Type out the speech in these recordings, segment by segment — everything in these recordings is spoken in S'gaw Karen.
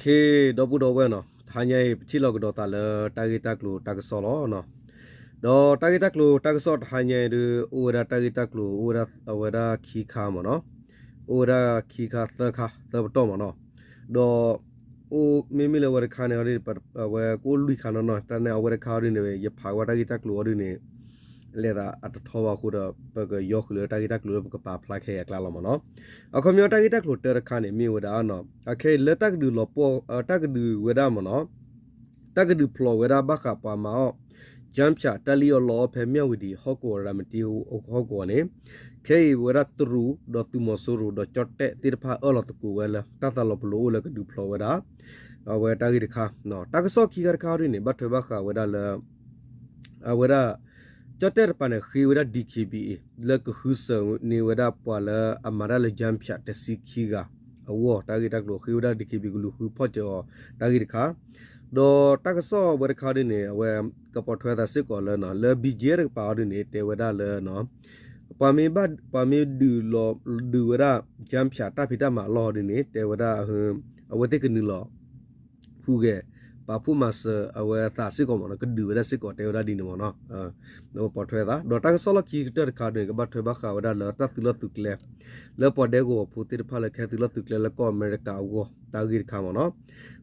ခ့ ဒီပုၢ်ဒီဝဲၢ်နီၤ, တဟါညါအံၤ ပထံၣ်လိာ်ကဒီးသးလၢတၢ်ဂ့ၢ်တၢ်ကျိၤတၢ်ကစီၣ်လီၤ. ဒီးတၢ်ဂ့ၢ်တၢ်ကျိၤတၢ်ကစီၣ်တဟါညါအံၤဒီး အိၣ်ဝဲဒၣ်တၢ်ဂ့ၢ်တၢ်ကျိၤ အိၣ်ဝဲဒၣ်ခံခါမ့ၢ်နီၤ, အိၣ်ဝဲဒၣ်ခံခါသၢခါသၢပတီၢ်မ့ၢ်နီၤ, ဒီး အိၣ်မ့မ့ၢ်လၢဝဲတခါန့ၣ် အဝဲကအိၣ်လွံၢ်ခါနီၤနီၤ, တၢ်န့ၣ်အဝဲတခါအီၤဒ်န့ၣ် ယဖးဝဲတၢ်ဂ့ၢ်တၢ်ကျိၤအီၤဒ်န့ၣ် လဲၤသးအတထီဘၣ်အဃိဒီး ပကယီဃုာ်လၢတၢ်ဂ့ၢ်တၢ်ကျိၤလၢပကပာ်ဖျါခဲအံၤအကျါလီၤမ့ၢ်နီၤ. အခီပညီတၢ်ဂ့ၢ်တၢ်ကျိၤတၢတခါန့ၣ် မ့ၢ်ဝဲဒၣ် အခဲအံၤလၢတၢ်ကဒုးလီၤပှီၢ် တၢ်ကဒုးဝဲဒၣ်မ့ၢ်နီၤ, တၢ်ကဒုးဖျိးဝဲဒၣ်ဘၣ်ဃးပှၤမၤအီၣ် ကၠၣ်ဖၠး တၢ်လံၣ်အီၣ်လီအီၣ်ဖဲမၠၣ်ဝတံၤဟီၣ်ကဝီၤ ရၤမတံဟီၣ်ကဝီၤန့ၣ် ခဲအံၤဝဲဒၣ်တရူး ဒီးသုးမီၤစိရိၤ ဒီးကၠီၣ်တဲၣ်သ့ၣ်တဖၣ်အၢၣ်လီၤသကိးဝဲလၢ တၢ်သးလီၤပလိာ်အိၣ်လၢကဒုးဖျိးဝဲဒၣ် အဝဲတၢ်ဂ့ၢ်တခါ, တၢ်ကစီၣ်ခံခါတခါအီၤဒ်န့ၣ် ဘၣ်ထွဲဘၣ်ဃးဝဲဒၣ်လၢ အဝဲဒၣ် ကၠီၣ်တဲၣ်တပၤန့ၣ် ဃ့ဝဲဒၣ် DKBA လၢကဃုစၢၤန့ၢ်ဝဲဒၣ်ပှၤလၢအမၤတၢ်လၢ ကၠၣ်ဖၠး တဆံခံဂၤအဂီၢ် တၢ်ဂ့ၢ်တၢ်ကျိၤဃ့ဝဲဒၣ် DKBA ကလူၤဃုဖီၣ်စၢၤအီၤ တၢ်ဂ့ၢ်တခါ, ဒီးတၢ်ကစီၣ်ဝဲတခါအီၤဒ်န့ၣ် အဝဲကပိာ်ထွဲသးစ့ၢ်ကီးလၢ လၢ BGF တကပၤအီၤဒ်န့ၣ် တဲဝဲဒၣ်လၢ ပှၤမ့ၢ်ဘၣ် ပှၤမ့ၢ်ဒုးလီၤ ဒုးဝဲဒၣ် ကၠၣ်ဖၠး တၢ်ဖံးတၢ်မၤအလီၢ်အီၤဒ်န့ၣ် တဲဝဲဒၣ် အဝဲသ့ၣ်ကနုာ်လီၤ ဟူးဂဲၤ ပာ်ဖှိၣ်မၤစၢၤအဝဲသးစ့ၢ်ကီးမ့ၢ်နီၤ, ကဒုးဝဲဒၣ်စ့ၢ်ကီး တဲဝဲဒၣ်ဒ်န့ၣ်မ့ၢ်နီၤ, ပိာ်ထွဲသး ဒီးတၢ်ကစီၣ်လီၢ်ခံကတၢၢ်တခါန့ၣ် ကဘၣ်ထွဲဘၣ်ဃးဝဲဒၣ်လၢတၢ်သုးလီၢ်သုးကျဲ လၢပှၤဒဲကဝီၤဖိသ့ၣ်တဖၣ်လၢကဟဲသုးလီၢ်သုးကျဲလၢကီၢ်အမဲရကၤအဂီၢ် တၢ်ဂ့ၢ်တခါမ့ၢ်နီၤ,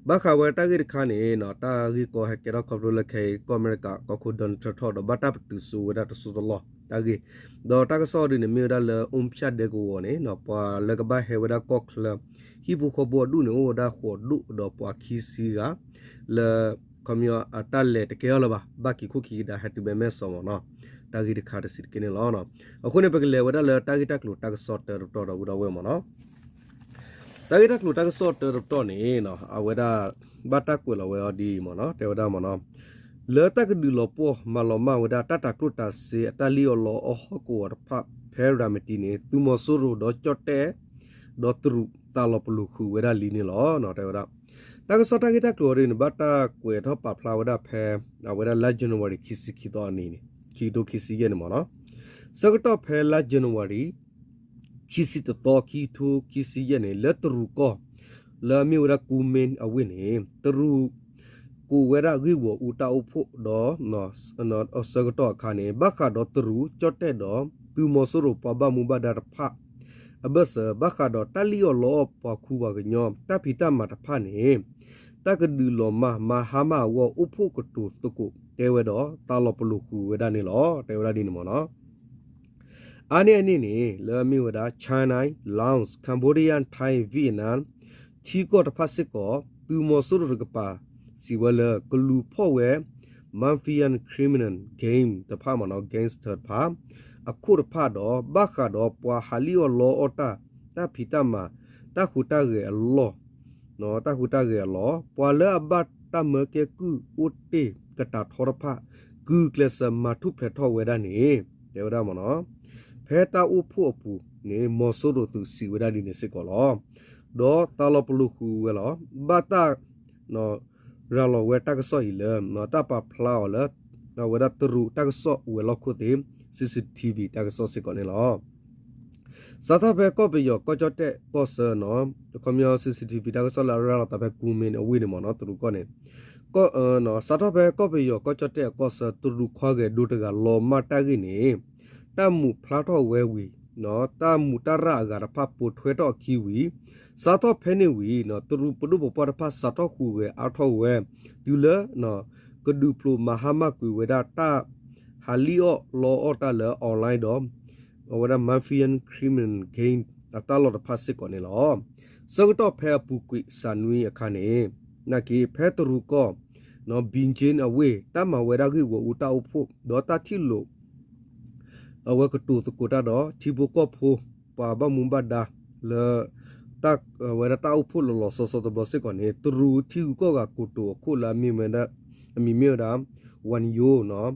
ဘၣ်ဃးဝဲတၢ်ဂ့ၢ်တခါန့ၣ် တၢ်ဂ့ၢ်ကီဟဲကဲထီၣ်ခီဖျိလၢခဲအံၤ ကီၢ်အမဲရကၤကီၢ်ခိၣ် Donald Trump ထီၣ်ဒီးဘၣ်တၢ်ပတုာ်စိဝဲဒၣ်တစိၢ်တလီၢ်တၢ်ဂ့ၢ်, ဒီးတၢ်ကစီၣ်အီၤဒ်န့ၣ် မ့ၢ်ဝဲဒၣ်လၢ အူဖၠၣ်ဒဲကဝီၤန့ၣ် ပှၤလၢကဘၣ်ဟဲဝဲဒၣ်ကီၢ်ချၢ ဟံၣ်ဖိဃီဖိအဒူၣ်န့ၣ် အိၣ်ဝဲဒၣ်ဃိးဒူၣ်ဒီးပှၤခံဆံဂၤ လၢ ခီပညီအတၢ်လဲၤတကဲထီၣ်လၢၤဘၣ် ဘၣ်က့ၤခိၣ်ခံကဒါဟဲတုၤဖဲမဲၢ်စီၤမ့ၢ်နီၤ, တၢ်ဂ့ၢ်တခါတစံးတက့ၢ်န့ၣ်လီၤ. အဃိန့ၣ် ပကလဲၤဝဲဒၣ်လၢတၢ်ဂ့ၢ်တၢ်ကျိၤတၢ်ကစီၣ်တၢတပတီၢ်ဒီပုၢ်ဒီဝဲၢ်မ့ၢ်နီၤ, တၢ်ဂ့ၢ်တၢ်ကျိၤတၢ်ကစီၣ်တၢတပတီၢ်န့ၣ် အဝဲဒၣ် ဘၣ်တၢ်ကွဲးလီၤဝဲအီၤဒ်အံၤမ့ၢ်နီၤ, တဲဝဲဒၣ်မ့ၢ်နီၤ, လၢတၢ်ကဒုးလီၤပှီၢ်မၤလီၤမၢ်ဝဲဒၣ်တၢ်တၤကျိၣ်တၤစ့အတၢ်လံၣ်အီၣ်လီအီၣ်ဟီၣ်ကဝီၤတဖၣ်ဖဲရၤမတံန့ၣ် သုးမီၤစိရိၤဒီးကၠီၣ်တဲၣ် ဒီးတရူးသးလီၤပလိာ်ဃုာ်ဝဲဒၣ်လံန့ၣ်လီၤ တဲဝဲဒၣ်. တၢ်ကစီၣ်တၢ်ဂ့ၢ်တၢ်ကျိၤအီၤဒ်န့ၣ် ဘၣ်တၢ်ကွဲးထီၣ်ပာ်ဖျါဝဲဒၣ်ဖဲ အဝဲဒၣ်လါ January ခံဆံခံသီအနံၤန့ၣ် ခံကထိခံဆံယဲၢ်န့ၣ်မ့ၢ်နီၤ, ဆၢကတီၢ်ဖဲလါ January ခံဆံတသီ ခံကထိခံဆံယဲၢ်န့ၣ် လၢတရူးကီၢ် လၢအမ့ၢ်ဝဲဒၣ်ကူမ့ၣ်အဝ့ၢ်န့ၣ် တရူး ကိးဝဲဒၣ်ဂ့ၢ်ဂီၢ်အူတၢ်အိၣ်ဖှိၣ်ဒီး ဆၢကတီၢ်အခါန့ၣ် ဘၣ်ဃးဒီးတရူး ကၠီၣ်တဲၣ်ဒီး သုးမီၤစိရိၤပှၤဘၣ်မူဘၣ်ဒါတဖၣ် အဘၢၣ်စၢၤ ဘၣ်ဃးဒီးတၢ်လံၣ်အီၣ်လီအီၣ်ပှၤခူပှၤကညီ တၢ်ဖံးတၢ်မၤတဖၣ်န့ၣ် တၢ်ကဒုးလီၤမၢ် မၤဟါမၢ်အဂီၢ် အိၣ်ဖှိၣ်ကတိၤသကိးတဲဝဲဒီး သးလီၤပလိာ်ဃုာ်ဝဲဒၣ်န့ၣ်လီၤ တဲဝဲဒၣ်ဒ်န့ၣ်မ့ၢ်နီၤ. အါန့ၢ်အန့ၣ်န့ၣ် လၢအမ့ၢ်ဝဲဒၣ် China, Laos, Cambodia, Thai, Vietnam ထံကီၢ်တဖၣ်စ့ၢ်ကီး သုးမီၤစိရိၤတကပၤ စံးဝဲလၢ ကလူၤဖီၣ်ဝဲ mafia criminal gang တဖၣ်မ့ၢ်နီၤ gangster တဖၣ် အခိၣ်တဖၣ်ဒီး ဘၣ်ဃးဒီးပှၤဟးလံၣ်အီၣ်လီအီၣ်တၢ် တၢ်ဖံးတၢ်မၤ တၢ်ဟူးတၢ်ဂဲၤအလီၢ် တၢ်ဟူးတၢ်ဂဲၤအလီၢ် ပှၤလၢအဘၣ်တၢ်မၢကဲကုၢ်အိၣ်တ့ၢ်ကတၢ်ထီတဖၣ် ကုၢ်ကျဲးစၢးမၤထူၣ်ဖျဲးထီၣ်ဝဲဒၣ်န့ၣ် တဲဝဲဒၣ်မ့ၢ်နီၤ ဖဲတၢ်အိၣ်ဖှိၣ်အပူၤန့ၣ် မီၤစိရိၤသုးစံးဝဲဒၣ်ဒ်န့ၣ်စ့ၢ်ကီးလီၤ. ဒီးသးလီၤပလိာ်ဃုာ်ဝဲလီၤ. ဘၣ်တၢ် ရၤလီၤဝဲတၢ်ကစီၣ်အံၤလၢ တၢ်ပာ်ဖျါအီၤလၢ အဝဲဒၣ်တရူးတၢ်ကစီၣ်ဝဲၤလီၢ်ခိၣ်သ့ၣ် CCTV တၢ်ကစီၣ်စ့ၢ်ကီးန့ၣ်လီၤ. စးထီၣ်ဖဲကီၢ်ပယီၤကီၢ်ကၠီၣ်တဲၣ်ကီၢ်ဆၢနီၤ အခီပညီ CCTV တၢ်ကစီၣ်လၢအရၤလီၤသးဖဲကူမ့ၢ်အဝ့ၢ်န့ၣ်မ့ၢ်နီၤ တရူးကီၢ်န့ၣ် စးထီၣ်ဖဲကီၢ်ပယီၤကီၢ်ကၠီၣ်တဲၣ်အကီၢ်ဆၢ တရူးခွါဂဲၤဒိတဂၤလီၤမၢ်တၢ်ဂ့ၢ်န့ၣ် တၢ်မူးဖျါထီၣ်ဝဲဝံၤ တၢ်မူးတၢ်ရၣ်အဂၤတဖၣ်ပိာ်ထွဲထီၣ်အခံဝံၤ စးထီၣ်ဖဲန့ၣ်ဝံၤ တရူးပဒိၣ်ပပှၢ်တဖၣ်စးထီၣ်ဟူးဂဲၤအါထီၣ်ဝဲ တုၤလၢ ကဒုးဖျိးမၤဟါမၢ်ကွံာ်ဝဲဒၣ်တၢ် ဟးလံၣ်အီၣ်လီအီၣ်တၢ်လၢ online ဒီး အဝဲဒၣ် mafia criminal gang အတၢ်လီၢ်တဖၣ်စ့ၢ်ကီးန့ၣ်လီၤ. ဆၢကတီၢ်ဖဲအပူၤကွံာ်စှၤနွံအခါန့ၣ် နာ်က့ ဖဲတရူးကီၢ် Beijing အဝ့ၢ် တၢ်မၤဝဲဒၣ်ဂ့ၢ်ဂီၢ်အူတၢ်အိၣ်ဖှိၣ် ဒီးတၢ်ထံၣ်လိာ် အဝဲကတိၤသကိးတၢ်ဒီး ထံဖိကီၢ်ဖိ ပှၤဘၣ်မူဘၣ်ဒါ လၢ တၢ်ဝဲဒၣ်တၢ်အိၣ်ဖှိၣ်လီၤလီၤဆီဆီတဘျီစ့ၢ်ကီးန့ၣ် တရူးထံဂုၤကီၢ်ဂၤကိတိာ်အခိၣ်လၢအမံၤမ့ၢ်ဝဲဒၣ် အမံၤမ့ၢ်ဝဲဒၣ် Wang Yo နီၤ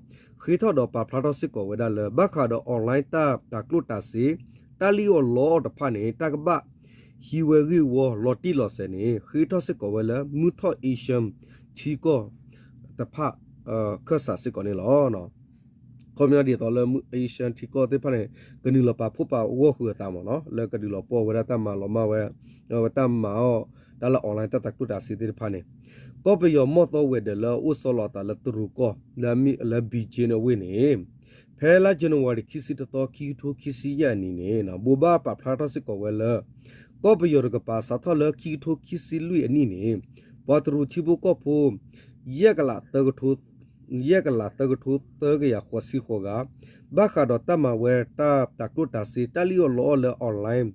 ဃ့ထီၣ်ဒီးပာ်ဖျါထီၣ်စ့ၢ်ကီးဝဲဒၣ်လၢ ဘၣ်ဃးဒီး online တၢ်တၤကျိၣ်တၤစ့ တၢ်လံၣ်အီၣ်လီအီၣ်တဖၣ်န့ၣ် တၢ်ကဘၣ်ဟံးဝဲဂ့ၢ်ဝီလီၤတံၢ်လီၤဆဲးန့ၣ် ဃ့ထီၣ်စ့ၢ်ကီးဝဲလၢ မုၢ်ထီၣ် Asian ထံကီၢ်တဖၣ် ခၢၣ်စးစ့ၢ်ကီးန့ၣ်လီၤ. ခီပညီဒ်သိးလၢ Asian ထံကီၢ်သ့ၣ်တဖၣ်န့ၣ် ကနုာ်လီၤပာ်ဖှိၣ်ပာ်ဂီၢ်ဃုာ်အသးမ့ၢ်နီၤ လၢကဒုးလီၤပှီၢ်ဝဲဒၣ်တၢ်မၤလီၤမၢ်ဝဲ အဝဲတၢ်မၤအီၣ် တၢ်လၢ online တၢ်တၤကျိၣ်တၤစ့သ့ၣ်တဖၣ်န့ၣ် ကီၢ်ပယီၤမီၢ်သီဝဲၤဒၢးလၢအအိၣ်ဆီလီၤအသးလၢတရူးကီၢ် လၢ Beijing အဝ့ၢ်န့ၣ် ဖဲလါ January ခံဆံတသီ ခံကထိခံဆံယဲၢ်အနံၤန့ၣ် ဘိးဘၣ်ပာ်ဖျါထီၣ်စ့ၢ်ကီးဝဲလၢ ကီၢ်ပယီၤတကပၤစးထီၣ်လၢခံကထိခံဆံလွံၢ်အနံၣ်န့ၣ် ပှၤတရူးထံဖိကီၢ်ဖိ ယဲၢ်ကလးသၢကထိ ယဲၢ်ကလးသၢကထိသၢကယၤဃိးဆံဃိးဂၤ ဘၣ်ဃးဒီးတၢ်မၤဝဲတၢ်တၤကျိၣ်တၤစ့ တၢ်လံၣ်အီၣ်လီအီၣ်လၢ online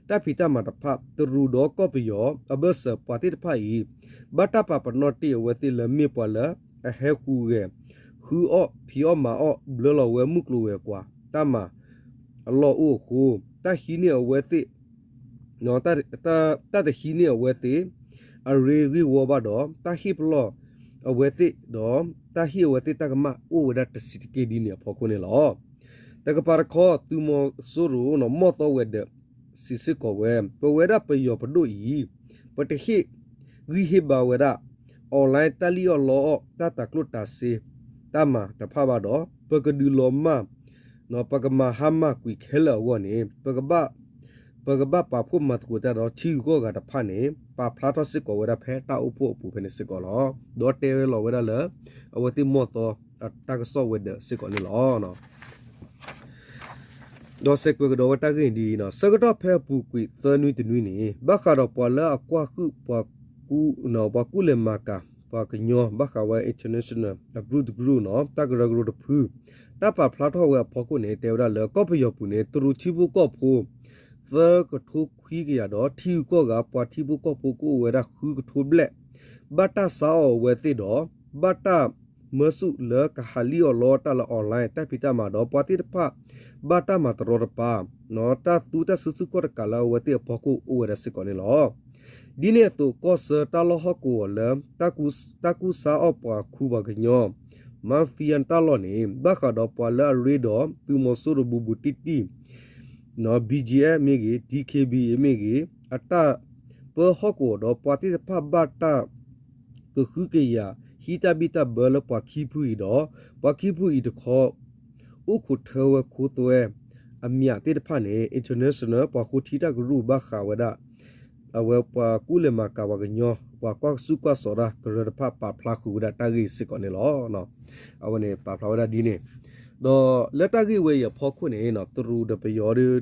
တၢ်ဖံးတၢ်မၤတဖၣ် တရူးဒီးကီၢ်ပယီၤအဘၢၣ်စၢၤပှၤသ့ၣ်တဖၣ်အံၤ ဘၣ်တၢ်ပာ်ပနီၣ်တ့ၢ်အဝဲသ့ၣ်လၢမ့ၢ်ပှၤလၢအဟဲဃုဂဲၤ ဃုအီၣ်ဖံးအီၣ်မၤအီၣ် ဘျၢလီၤဝဲမုၢ်ကျိၤဝဲၤကွာ် တၢ်မၤအလီၢ်အိၣ်အဃိ တၢ်ဟံးန့ၢ်အဝဲသ့ၣ် တၢ်တဟံးန့ၢ်အဝဲသ့ၣ် အရ့ဂံၢ်ဝီဘၣ်ဒီး တၢ်ဟ့ၣ်ပလီၢ်အဝဲသ့ၣ်ဒီး တၢ်ဟ့ၣ်အဝဲသ့ၣ်တၢ်ကမၣ်အိၣ်ဝဲဒၣ်တဆံးတက့ၢ်ဒ်န့ၣ်အဖီခိၣ်န့ၣ်လီၤ. တကပၤတခီ သုးမီၤစိရိၤ မီၢ်သီဝဲၤဒၢး စံးစ့ၢ်ကီးဝဲ ပဝဲဒၣ်ပယီၤပဒိၣ်အံၤ ပတဟ့ၣ်ဂံၢ်ဟ့ၣ်ဘါဝဲဒၣ် online တၢ်လံၣ်အီၣ်လီအီၣ် တၢ်တၤကျိၣ်တၤစ့ တၢ်မၤတဖၣ်ဘၣ်ဒီး ပကဒုးလီၤမၢ် ပကမၤဟါမၢ်ကွံာ်ခဲလၢာ်အဂီၢ်န့ၣ် ပကဘၣ်ပာ်ဖှိၣ်မၤသကိးတၢ်ဒီးထံဂုၤကီၢ်ဂၤတဖၣ်န့ၣ် ပာ်ဖျါထီၣ်စ့ၢ်ကီးဝဲဒၣ်ဖဲတၢ်အိၣ်ဖှိၣ်အပူၤဖဲန့ၣ်စ့ၢ်ကီးလီၤ. ဒီးတဲဝဲလီၤဝဲဒၣ်လၢ အဝဲသ့ၣ်မီၢ်သီ တၢ်ကစီၣ်ဝဲၤဒၢးစ့ၢ်ကီးန့ၣ်လီၤ. ဒီးစဲးကွဲးကဒီးဝဲတၢ်ဂ့ၢ်ဒ်အံၤ, ဆၢကတီၢ်ဖဲအပူၤကွံာ်သၢနွံတနွံန့ၣ် ဘၣ်ဃးဒီးပှၤလၢအကွၢ်ဟုၣ် ပှၤကူၣ်လဲၤမၤကၤ ပှၤကညီ ဘၣ်ဃးဝဲ international အကရူၢ်တကရူၢ်န့ၣ် တၢ်ကရၢကရိတဖု တၢ်ပာ်ဖျါထီၣ်ဝဲအဖီခိၣ်န့ၣ် တဲဝဲဒၣ်လၢ ကီၢ်ပယီၤပူၤန့ၣ် တရူးထံဖိကီၢ်ဖိ သၢကထိခွံကယၤဒီး ထံဂုၤကီၢ်ဂၤ ပှၤထံဖိကီၢ်ဖိကအိၣ်ဝဲဒၣ်ဃုကထိဘျဲၣ် ဘၣ်တၢ်ဆါအီၣ်အဝဲသ့ၣ်ဒီး ဘၣ်တၢ်မၢဆူၣ်လၢကဟးလံၣ်အီၣ်လီတၢ်လၢ online တၢ်ဖံးတၢ်မၤဒီး ပှၤသ့ၣ်တဖၣ် ဘၣ်တၢ်မၤတရီတပါ တၢ်သူတၢ်စုဆူၣ်ခီၣ်တကးလၢအဝဲသ့ၣ်အဖီခိၣ်အိၣ်ဝဲဒၣ်စ့ၢ်ကီးန့ၣ်လီၤ. ဒ်န့ၣ်အသိး ကီၢ်ဆၢတၢ်လီၢ်ဟီၣ်ကဝီၤလၢ တၢ်ကူစါအီၣ်ပှၤခူပှၤကညီ mafia တၢ်လီၢ်န့ၣ် ဘၣ်ဃးဒီးပှၤလၢအရ့ဒီးသုးမီၤစိရိၤဘူးဘူးတံၢ်တံၢ် BGF မ့ၢ်ဂ့ၤ DKBA မ့ၢ်ဂ့ၤ အတၢ်ပၢဟီၣ်ကဝီၤဒီး ပှၤသ့ၣ်တဖၣ်ဘၣ်တၢ် ကဟုကယာ် ဟံးတၢ်ဘံၣ်တၢ်ဘၢလၢပှၤခံဖုအံၤဒီး ပှၤခံဖုအံၤတခီ အိၣ်ခိးထၢဝဲခူသွဲ အမျးသ့ၣ်တဖၣ်န့ၣ် international ပှၤဃိထံတၢ်ကရူၢ်ဘၣ်ဃးဝဲဒၣ် အဝဲပှၤကူၣ်လဲၤမၤကၤပှၤကညီ ပှၤကွၢ်စုကွၢ်စိးတၢ်ကရၢတဖၣ် ပာ်ဖျါဃုာ်ဝဲဒၣ်တၢ်ဂ့ၢ်စ့ၢ်ကီးန့ၣ်လီၤ. အဝဲန့ၣ်ပာ်ဖျါဝဲဒၣ်ဒ်န့ၣ် ဒီးလၢတၢ်ဂ့ၢ်ဝဲအံၤအဖီခိၣ်န့ၣ် တရူးဒီးပယီၤဒီး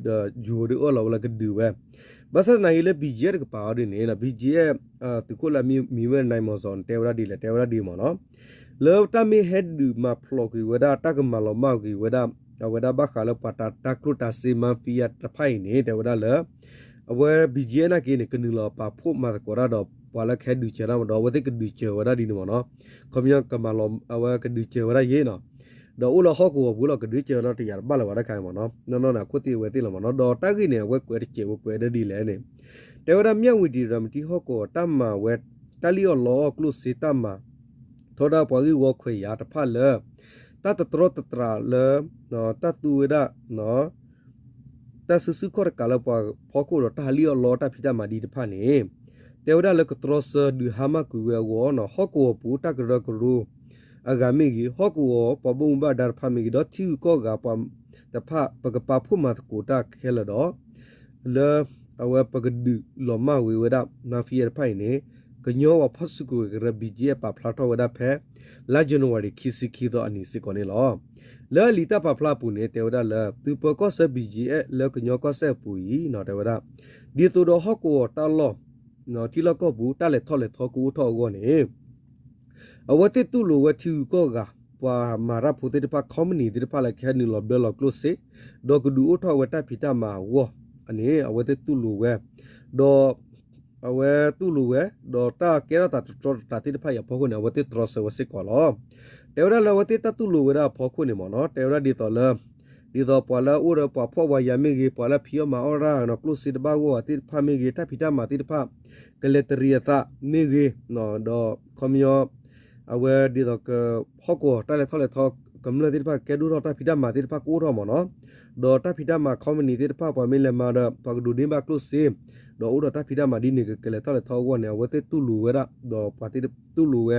ယိၤဒီးအၢၣ်လီၤဝဲလၢကဒုးဝဲ ဘၣ်ဆၣ်သနာ်က့လၢ BGF တကပၤအီၤဒ်န့ၣ် BGF သုးခိၣ်လၢအမံၤဝဲ နၢၤမီၤစီၤန့ၣ် တဲဝဲဒၣ်ဒ်လဲၣ် တဲဝဲဒၣ်ဒ်မ့ၢ်နီၤ လၢတၢ်မ့ၢ်ဟဲဒုးမၤဖျိးကွံာ်ဝဲဒၣ် တၢ်ကမၤလီၤမၢ်ကွံာ်ဝဲဒၣ် အဝဲဒၣ်ဘၣ်ဃးလၢပှၤတၤကျိၣ်တၤစ့ mafia တဖၣ်အံၤန့ၣ် တဲဝဲဒၣ်လၢ အဝဲ BGF နာ်က့န့ၣ် ကနုာ်လီၤပာ်ဖှိၣ်မၤသကိးတၢ်ဒီး ပှၤလၢကဟဲဒုးစၢၤတၢ်မ့ၢ်ဒီး အဝဲသ့ၣ်ကဒုးစၢၤဝဲဒၣ်ဒ်န့ၣ်မ့ၢ်နီၤ ခီပညီကမၤလီၤ အဝဲကဒုးစၢၤဝဲဒၣ်ယ့ၣ်နီၤ ဒီးအိၣ်လၢဟီၣ်ကဝီၤပူၤလီၤ ကဒုးစၢၤဝဲဒၣ်တယၤတဘၣ်လၢၤဘၣ်တခါမ့ၢ်နီၤ နီၢ်နီၢ်န့ၣ် အခိၣ်သ့ၣ်အဝဲသ့ၣ်လီၤမ့ၢ်နီၤ ဒီးတၢ်ဂ့ၢ်န့ၣ် အဝဲကွဲးတစဲးဝဲကွဲးဒၣ်ဒ်လဲၣ်န့ၣ် တဲဝဲဒၣ် မြဝတီ ရမတံဟီၣ်ကဝီၤ တၢ်မၤဝဲ တၢ်လံၣ်အီၣ်လီအီၣ်ကျိၣ်စ့တၢ်မၤ ထီဒါပှၤဂ့ၢ်ဝီခွဲးယာ်တဖၣ်လၢ တၢ်တတြီတတြးလၢ တၢ်သူဝဲဒၣ် တၢ်စုဆူၣ်ခီၣ်တကးလၢပှၤဖီခိၣ်ဒီးတၢ်ဟးလံၣ်အီၣ်လီတၢ်ဖံးတၢ်မၤဒ်တဖၣ်န့ၣ် တဲဝဲဒၣ်လၢကတြီဆၢဒုးဟါမၢ်ကွံာ်ဝဲအဂီၢ် ဟီၣ်ကဝီၤပူၤတၢ်ကရၢကရိ အဂၤမ့ၢ်ဂ့ၤ ဟီၣ်ကဝီၤပှၤဘၣ်မူဘၣ်ဒါတဖၣ်မ့ၢ်ဂ့ၤ ဒီးထံဂုၤကီၢ်ဂၤပှၤတဖၣ် ပကပာ်ဖှိၣ်မၤသကိးတၢ်ခဲလၢာ်ဒီး လၢ အဝဲပကဒုးလီၤမၢ်ဝဲဝဲဒၣ် mafia တဖၣ်အံၤန့ၣ် ကညီပှၤဖီၣ်စုကဝဲၤကရၢ BGF ပာ်ဖျါထီၣ်ဝဲဒၣ်ဖဲ လါ January ခံဆံခံသီအနံၤစ့ၢ်ကီးန့ၣ်လီၤ. လၢအလံာ်တၢ်ပာ်ဖျါအပူၤန့ၣ် တဲဝဲဒၣ်လၢ သုးပၢၤကီၢ်ဆၢ BGF လၢကညီကီၢ်စဲၣ်အပူၤအံၤ တဲဝဲဒၣ် ဒ်သိးဒီးဟီၣ်ကဝီၤတၢ်လီၢ် ထံလီၢ်ကီၢ်ပူၤ တၢ်လဲၤထီၣ်လဲၤထီကအိၣ်ထီၣ်အဂီၢ်န့ၣ် အဝဲသ့ၣ်တူၢ်လိာ်ဝဲထံဂုၤကီၢ်ဂၤ ပှၤမၤတၢ်ဖိသ့ၣ်တဖၣ် company သ့ၣ်တဖၣ်လၢကဟဲနုာ်လီၤဘျၢလီၤကျိၣ်စ့ ဒီးကဒုးအိၣ်ထီၣ်ဝဲတၢ်ဖံးတၢ်မၤအဂီၢ်န့ၣ် အဝဲသ့ၣ်တူၢ်လိာ်ဝဲ ဒီး အဝဲတူၢ်လိာ်ဝဲ ဒီးတၢ်ကဲထီၣ်သးတတြီတတြးသ့ၣ်တဖၣ်အံၤအဖီခိၣ်န့ၣ် အဝဲသ့ၣ်တြီဆၢဝဲစ့ၢ်ကီးလီၤ. တဲဝဲဒၣ်လၢအဝဲသ့ၣ်တၢ်တူၢ်လိာ်ဝဲဒၣ်အဖီခိၣ်န့ၣ်မ့ၢ်နီၤ တဲဝဲဒၣ်ဒ်သိးလၢ ဒ်သိးပှၤလၢအအိၣ်ဒီးပှၤဖှီၣ်ပှၤယာ်မ့ၢ်ဂ့ၤ ပှၤလၢဖံးအီၣ်မၤအီၣ်တၢ် ကျိၣ်စ့တဘၣ်ဂီၢ်သ့ၣ်တဖၣ်မ့ၢ်ဂ့ၤ တၢ်ဖံးတၢ်မၤသ့ၣ်တဖၣ် ကလဲၤတရံးအသးမ့ၢ်ဂ့ၤ ဒီးခီပညီ အဝဲဒ်သိးက ဟီၣ်ကဝီၤတၢ်လဲၤထီၣ်လဲၤထီ ကမျၢၢ်သ့ၣ်တဖၣ်ကကဲဒိၣ်ထီၣ် တၢ်ဖံးတၢ်မၤသ့ၣ်တဖၣ်ကအိၣ်ထီၣ်မ့ၢ်နီၤ ဒီးတၢ်ဖံးတၢ်မၤ company သ့ၣ်တဖၣ် ပှၤမ့ၢ်လဲၤမၤဒီး ပှၤကဒိးန့ၢ်ဘၣ်ကျိၣ်စ့ ဒီးအိၣ်ဒီးတၢ်ဖံးတၢ်မၤဒ်န့ၣ် ကကလဲၤထီၣ်လဲၤထီအဂီၢ်န့ၣ် အဝဲသ့ၣ်တူၢ်လိာ်ဝဲဒၣ် ဒီးပှၤသ့ၣ်တူၢ်လိာ်ဝဲ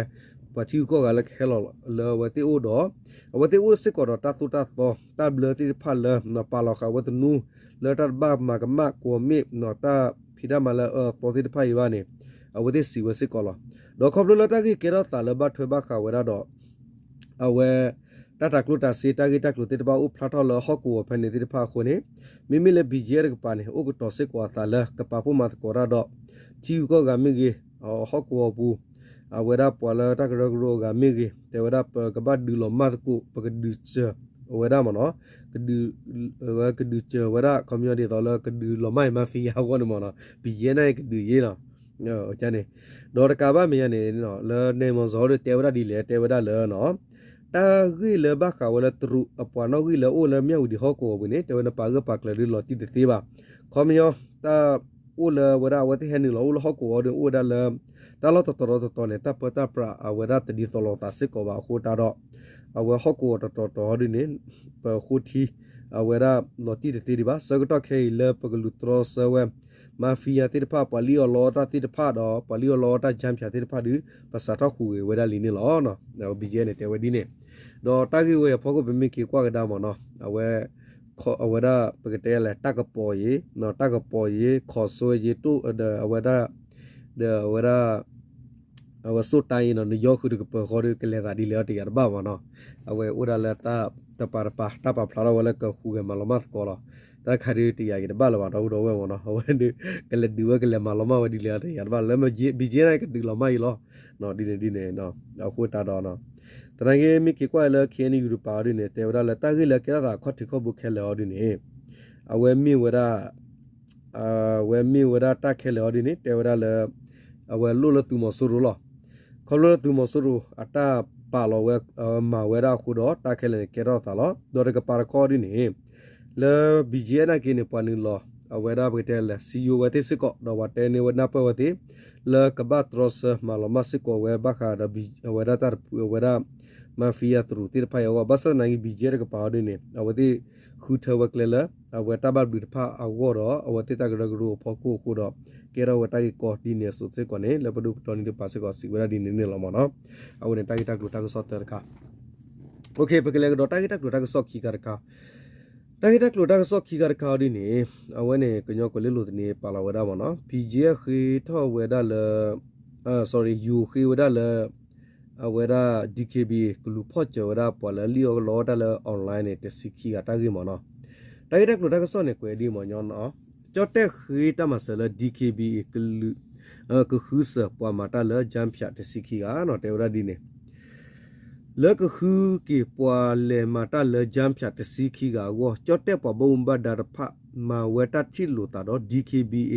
ပှၤထံဂုၤကီၢ်ဂၤလၢကဟဲလီၤလၢအဝဲသ့ၣ်အိၣ်ဒီး အဝဲသ့ၣ်အိၣ်စ့ၢ်ကီးဒီးတၢ်သိၣ်တၢ်သီ တၢ်ဘျၢသ့ၣ်တဖၣ်လၢ ပာ်လီၤဃာ်အဝဲသနူ လၢတၢ်တဘၣ်မၤကမၣ်ကွီၢ်မ့ၣ် တၢ်ဖံးတၢ်မၤလၢအအၢအသီသ့ၣ်တဖၣ်အံၤဘၣ်န့ၣ် အဝဲသ့ၣ်စံးဝဲစ့ၢ်ကီးလီၤ. ဒီးခီဖျိလၢတၢ်ဂ့ၢ်ကဲထီၣ်သးလၢဘၣ်ထွဲဘၣ်ဃးဝဲဒၣ်ဒီး အဝဲ တၢ်တၤကျိၣ်တၤစ့ တၢ်ဂ့ၢ်တၢ်ကျိၤသ့ၣ်တဖၣ်အိၣ်ဖျါထီၣ်လၢဟီၣ်ကဝီၤဖဲန့ၣ်သ့ၣ်တဖၣ်အဃိန့ၣ် မ့မ့ၢ်လၢ ဘံၣ်ကၠံၣ်အဲၣ် တကပၤန့ၣ် အိၣ်ကတီၤစ့ၢ်ကီးအသးလၢကပာ်ဖှိၣ်မၤသကိးတၢ်ဒီး ထံဂုၤကီၢ်ဂၤမ့ၢ်ဂ့ၤ, ဟီၣ်ကဝီၤပူၤ အဝဲဒၣ်ပှၤလၢတၢ်ကရၢကရိအဂၤမ့ၢ်ဂ့ၤ, တဲဝဲဒၣ်ပကဘၣ်ဒုးလီၤမၢ်သကိး ပကဒုးစၢၤဝဲဒၣ်မ့ၢ်နီၤ, ကဒုး ကဒုးစၢၤဝဲဒၣ် ခီပညီဒ်သိးလၢကဒုးလီၤမၢ်အံၤ mafia အဂီၢ်န့ၣ်မ့ၢ်နီၤ, ဘံၣ်ကၠံၣ်အဲၣ်န့ၣ်ကဒုးယ့လီၤ န့ၣ် ဒီးတကးဘၣ်မဲာ်ညါန့ၣ် လၢ နဲမီၤစီၤ ဒီးတဲဝဲဒၣ်ဒ်လဲၣ် တဲဝဲဒၣ်လၢ တၢ်ဂ့ၢ်လၢဘၣ်ဃးဝဲလၢတရူးအပှၤနီၣ်ဂံၢ်လၢအိၣ်လၢမၠၣ်ဝတံၤဟီၣ်ကဝီၤပူၤန့ၣ် တဲဝဲနပာ်ဂၢၢ်ပာ်ကျၢၤဒ်လီၤတံၢ်တသ့ဘၣ်. ခီပညီ တၢ်အိၣ်လၢဝဲဒၣ်အဝဲသ့ၣ်ဟဲနုာ်လီၤအိၣ်လၢဟီၣ်ကဝီၤဒီးအိၣ်ဝဲဒၣ်လၢ တၢ်လီၢ်တတီၤဒီးတတီၤန့ၣ် တၢ်ပၢတၢ်ပြးအဝဲဒၣ်တဒ်သိးလိာ်သးစ့ၢ်ကီးဘၣ်အဃိတၢ်ဒီး အဝဲဟီၣ်ကဝီၤတတီၤတီၤဟီဒ်န့ၣ် ပဃိထံ အဝဲဒၣ်လီၤတံၢ်တသ့ဒံးဘၣ်. ဆၢကတီၢ်ခဲအံၤလၢပကလူၤတြီဆၢဝဲ mafia သ့ၣ်တဖၣ်ပှၤလံၣ်အီၣ်လီအီၣ်တၢ်သ့ၣ်တဖၣ်ဒီး ပှၤလံၣ်အီၣ်လီအီၣ်တၢ် ကျားဖြန့် သ့ၣ်တဖၣ်ဒီး ပစးထီၣ်ဟူးဂဲၤဝဲဒၣ်လံန့ၣ်လီၤ. ဘံၣ်ကၠံၣ်အဲၣ်န့ၣ် တဲဝဲဒ်န့ၣ် ဒီးတၢ်ဂ့ၢ်ဝဲအံၤအဖီခိၣ်ပမ့ၢ်က့ၤကွၢ်ကဒါမ့ၢ်နီၤ အဝဲ အဝဲဒၣ်ပကတဲလဲၣ် တၢ်ကပီၤအံၤ တၢ်ကပီၤအံၤ ခီၣ်စိအံၤ တိၣ်ဒီးအဝဲဒၣ် ဒီးအဝဲဒၣ် အဝဲစိၣ်တၢ်အံၤနီၤ နယီဃုာ်တကပၤဃီဒီး ကလဲၤသးဒ်လဲၣ်တယာ်တဘၣ်မ့ၢ်နီၤ. အဝဲအိၣ်ဒၣ်လၢတၢ်တပၤတပၤ တၢ်ပာ်ဖျါထီၣ်ဝဲလၢကဟူးဂဲၤမၤလီၤမၢ်သကိးလီၤ. တၢ်ခါဒီးတယာ်က့ၤတဘၣ်လၢၤဘၣ် ဒီပုၢ်ဒီဝဲၢ်မ့ၢ်နီၤ အဝဲဒီး ကလဲၤဒုးဝဲကလဲၤမၤလီၤမၢ်ဝဲဒ်လဲၣ်တယာ်တဘၣ်လၢ ဘံၣ်ကၠံၣ်အဲၣ်န့ၣ် ကဒုးလီၤမၢ်အံၤလီၤ. ဒ်န့ၣ်ဒ်န့ၣ် အဃိတၢ်ဒီး သနာ်က့မ့ၢ်က့ၤကွၢ်လၢ KNU တပၤအီၤဒ်န့ၣ် တဲဝဲဒၣ်လၢတၢ်ဂ့ၢ်လၢကဲထီၣ်သးခီၣ်ထံးခီၣ်ဘိခဲလၢာ်အီၤဒ်န့ၣ် အဝဲမ့ၢ်ဝဲဒၣ် အဝဲမ့ၢ်ဝဲဒၣ်တၢ်ခဲလၢာ်အီၤဒ်န့ၣ် တဲဝဲဒၣ်လၢ အဝဲလိၣ်လၢသုးမီၤစိရိၤလီၤ. ခီဖျိလၢသုးမီၤစိရိၤအတၢ်ပာ်လီၤဝဲ မၤဝဲဒၣ်အဃိဒီး တၢ်ခဲလၢာ်န့ၣ်ကဲထီၣ်သးလီၤ. ဒီးတကပၤတခီဒ်န့ၣ် လၢ ဘံၣ်ကၠံၣ်အဲၣ် နာ်က့န့ၣ် ပှၤနုာ်လီၤ အဝဲဒၣ်ပကတဲလဲၣ် စံယိၤဝဲသ့ၣ်စ့ၢ်ကီး ဒီးပှၤတဲန့ၢ်ဝဲနၢ်ပၢၢ်ဝဲသ့ၣ် လၢကဘၣ်တြီဆၢမၤလီၤမၢ်စ့ၢ်ကီးဝဲဘၣ်ဃးဒီး အဝဲဒၣ်တၢ်တဖု အဝဲဒၣ် mafia တရူးသ့ၣ်တဖၣ်အံၤအဂီၢ် ဘၣ်ဆၣ်သနာ်က့ ဘံၣ်ကၠံၣ်အဲၣ် တကပၤအီၤဒ်န့ၣ် အဝဲသ့ၣ်ဃုထၢဝဲကျဲလၢ အဝဲတၢ်ဘၣ်ဘျုးတဖၣ်အဂီၢ်ဒီး အဝဲသ့ၣ်တၢ်ကရၢကရိအဖီခိၣ်အဃိဒီး ကဲထီၣ်ဝဲတၢ်ဂ့ၢ်ကီဒ်န့ၣ်အသိးစ့ၢ်ကီးန့ၣ် လၢပဒိၣ်ပတီၢ်န့ၣ်တပၤစ့ၢ်ကီးစံးဝဲဒၣ်ဒ်န့ၣ်န့ၣ်လီၤမ့ၢ်နီၤ. အဝဲန့ၣ်တၢ်ဂ့ၢ်တၢ်ကျိၤတၢ်ကစီၣ်တၢတခါ ပကလဲၤကဒီးတၢ်ဂ့ၢ်တၢ်ကျိၤတၢ်ကစီၣ်ခံခါတခါ, တၢ်ဂ့ၢ်တၢ်ကျိၤတၢ်ကစီၣ်ခံခါတခါအီၤဒ်န့ၣ် အဝဲန့ၣ် ကညီကွဲၤလ့လိာ်သန့ၤပာ်လီၤဝဲဒၣ်မ့ၢ်နီၤ ဘံၣ်ကၠံၣ်အဲၣ် ဃ့ထီၣ်ဝဲဒၣ်လၢ sorry ယိၤဃ့ဝဲဒၣ်လၢ အဝဲဒၣ် DKBA ကလူၤဖီၣ်စၢၤဝဲဒၣ်ပှၤလၢလံၣ်အီၣ်လီအီၣ်တၢ်လၢ online န့ၣ် တဆံခံဂၤတၢ်ဂ့ၢ်မ့ၢ်နီၤ. တၢ်ဂ့ၢ်တၢ်ကျိၤတၢ်ကစီၣ်န့ၣ် ကွဲးဒ်မ့ၢ်ညီနီၤ ကၠီၣ်တဲၣ်ဃ့တၢ်မၤစၢၤလၢ DKBA ကလုာ် ကဃုစၢၤပှၤမၤတၢ်လၢ ကျားဖြန့် တဆံခံဂၤနီၤ တဲဝဲဒၣ်ဒ်န့ၣ် လၢကဃုက့ၤပှၤလဲၤမၤတၢ်လၢ ကျားဖြန့် တဆံခံဂၤအဂီၢ် ကၠီၣ်တဲၣ်ပှၤဘၣ်မူဘၣ်ဒါတဖၣ် မၤဝဲတၢ်ထံၣ်လိာ်သးဒီး DKBA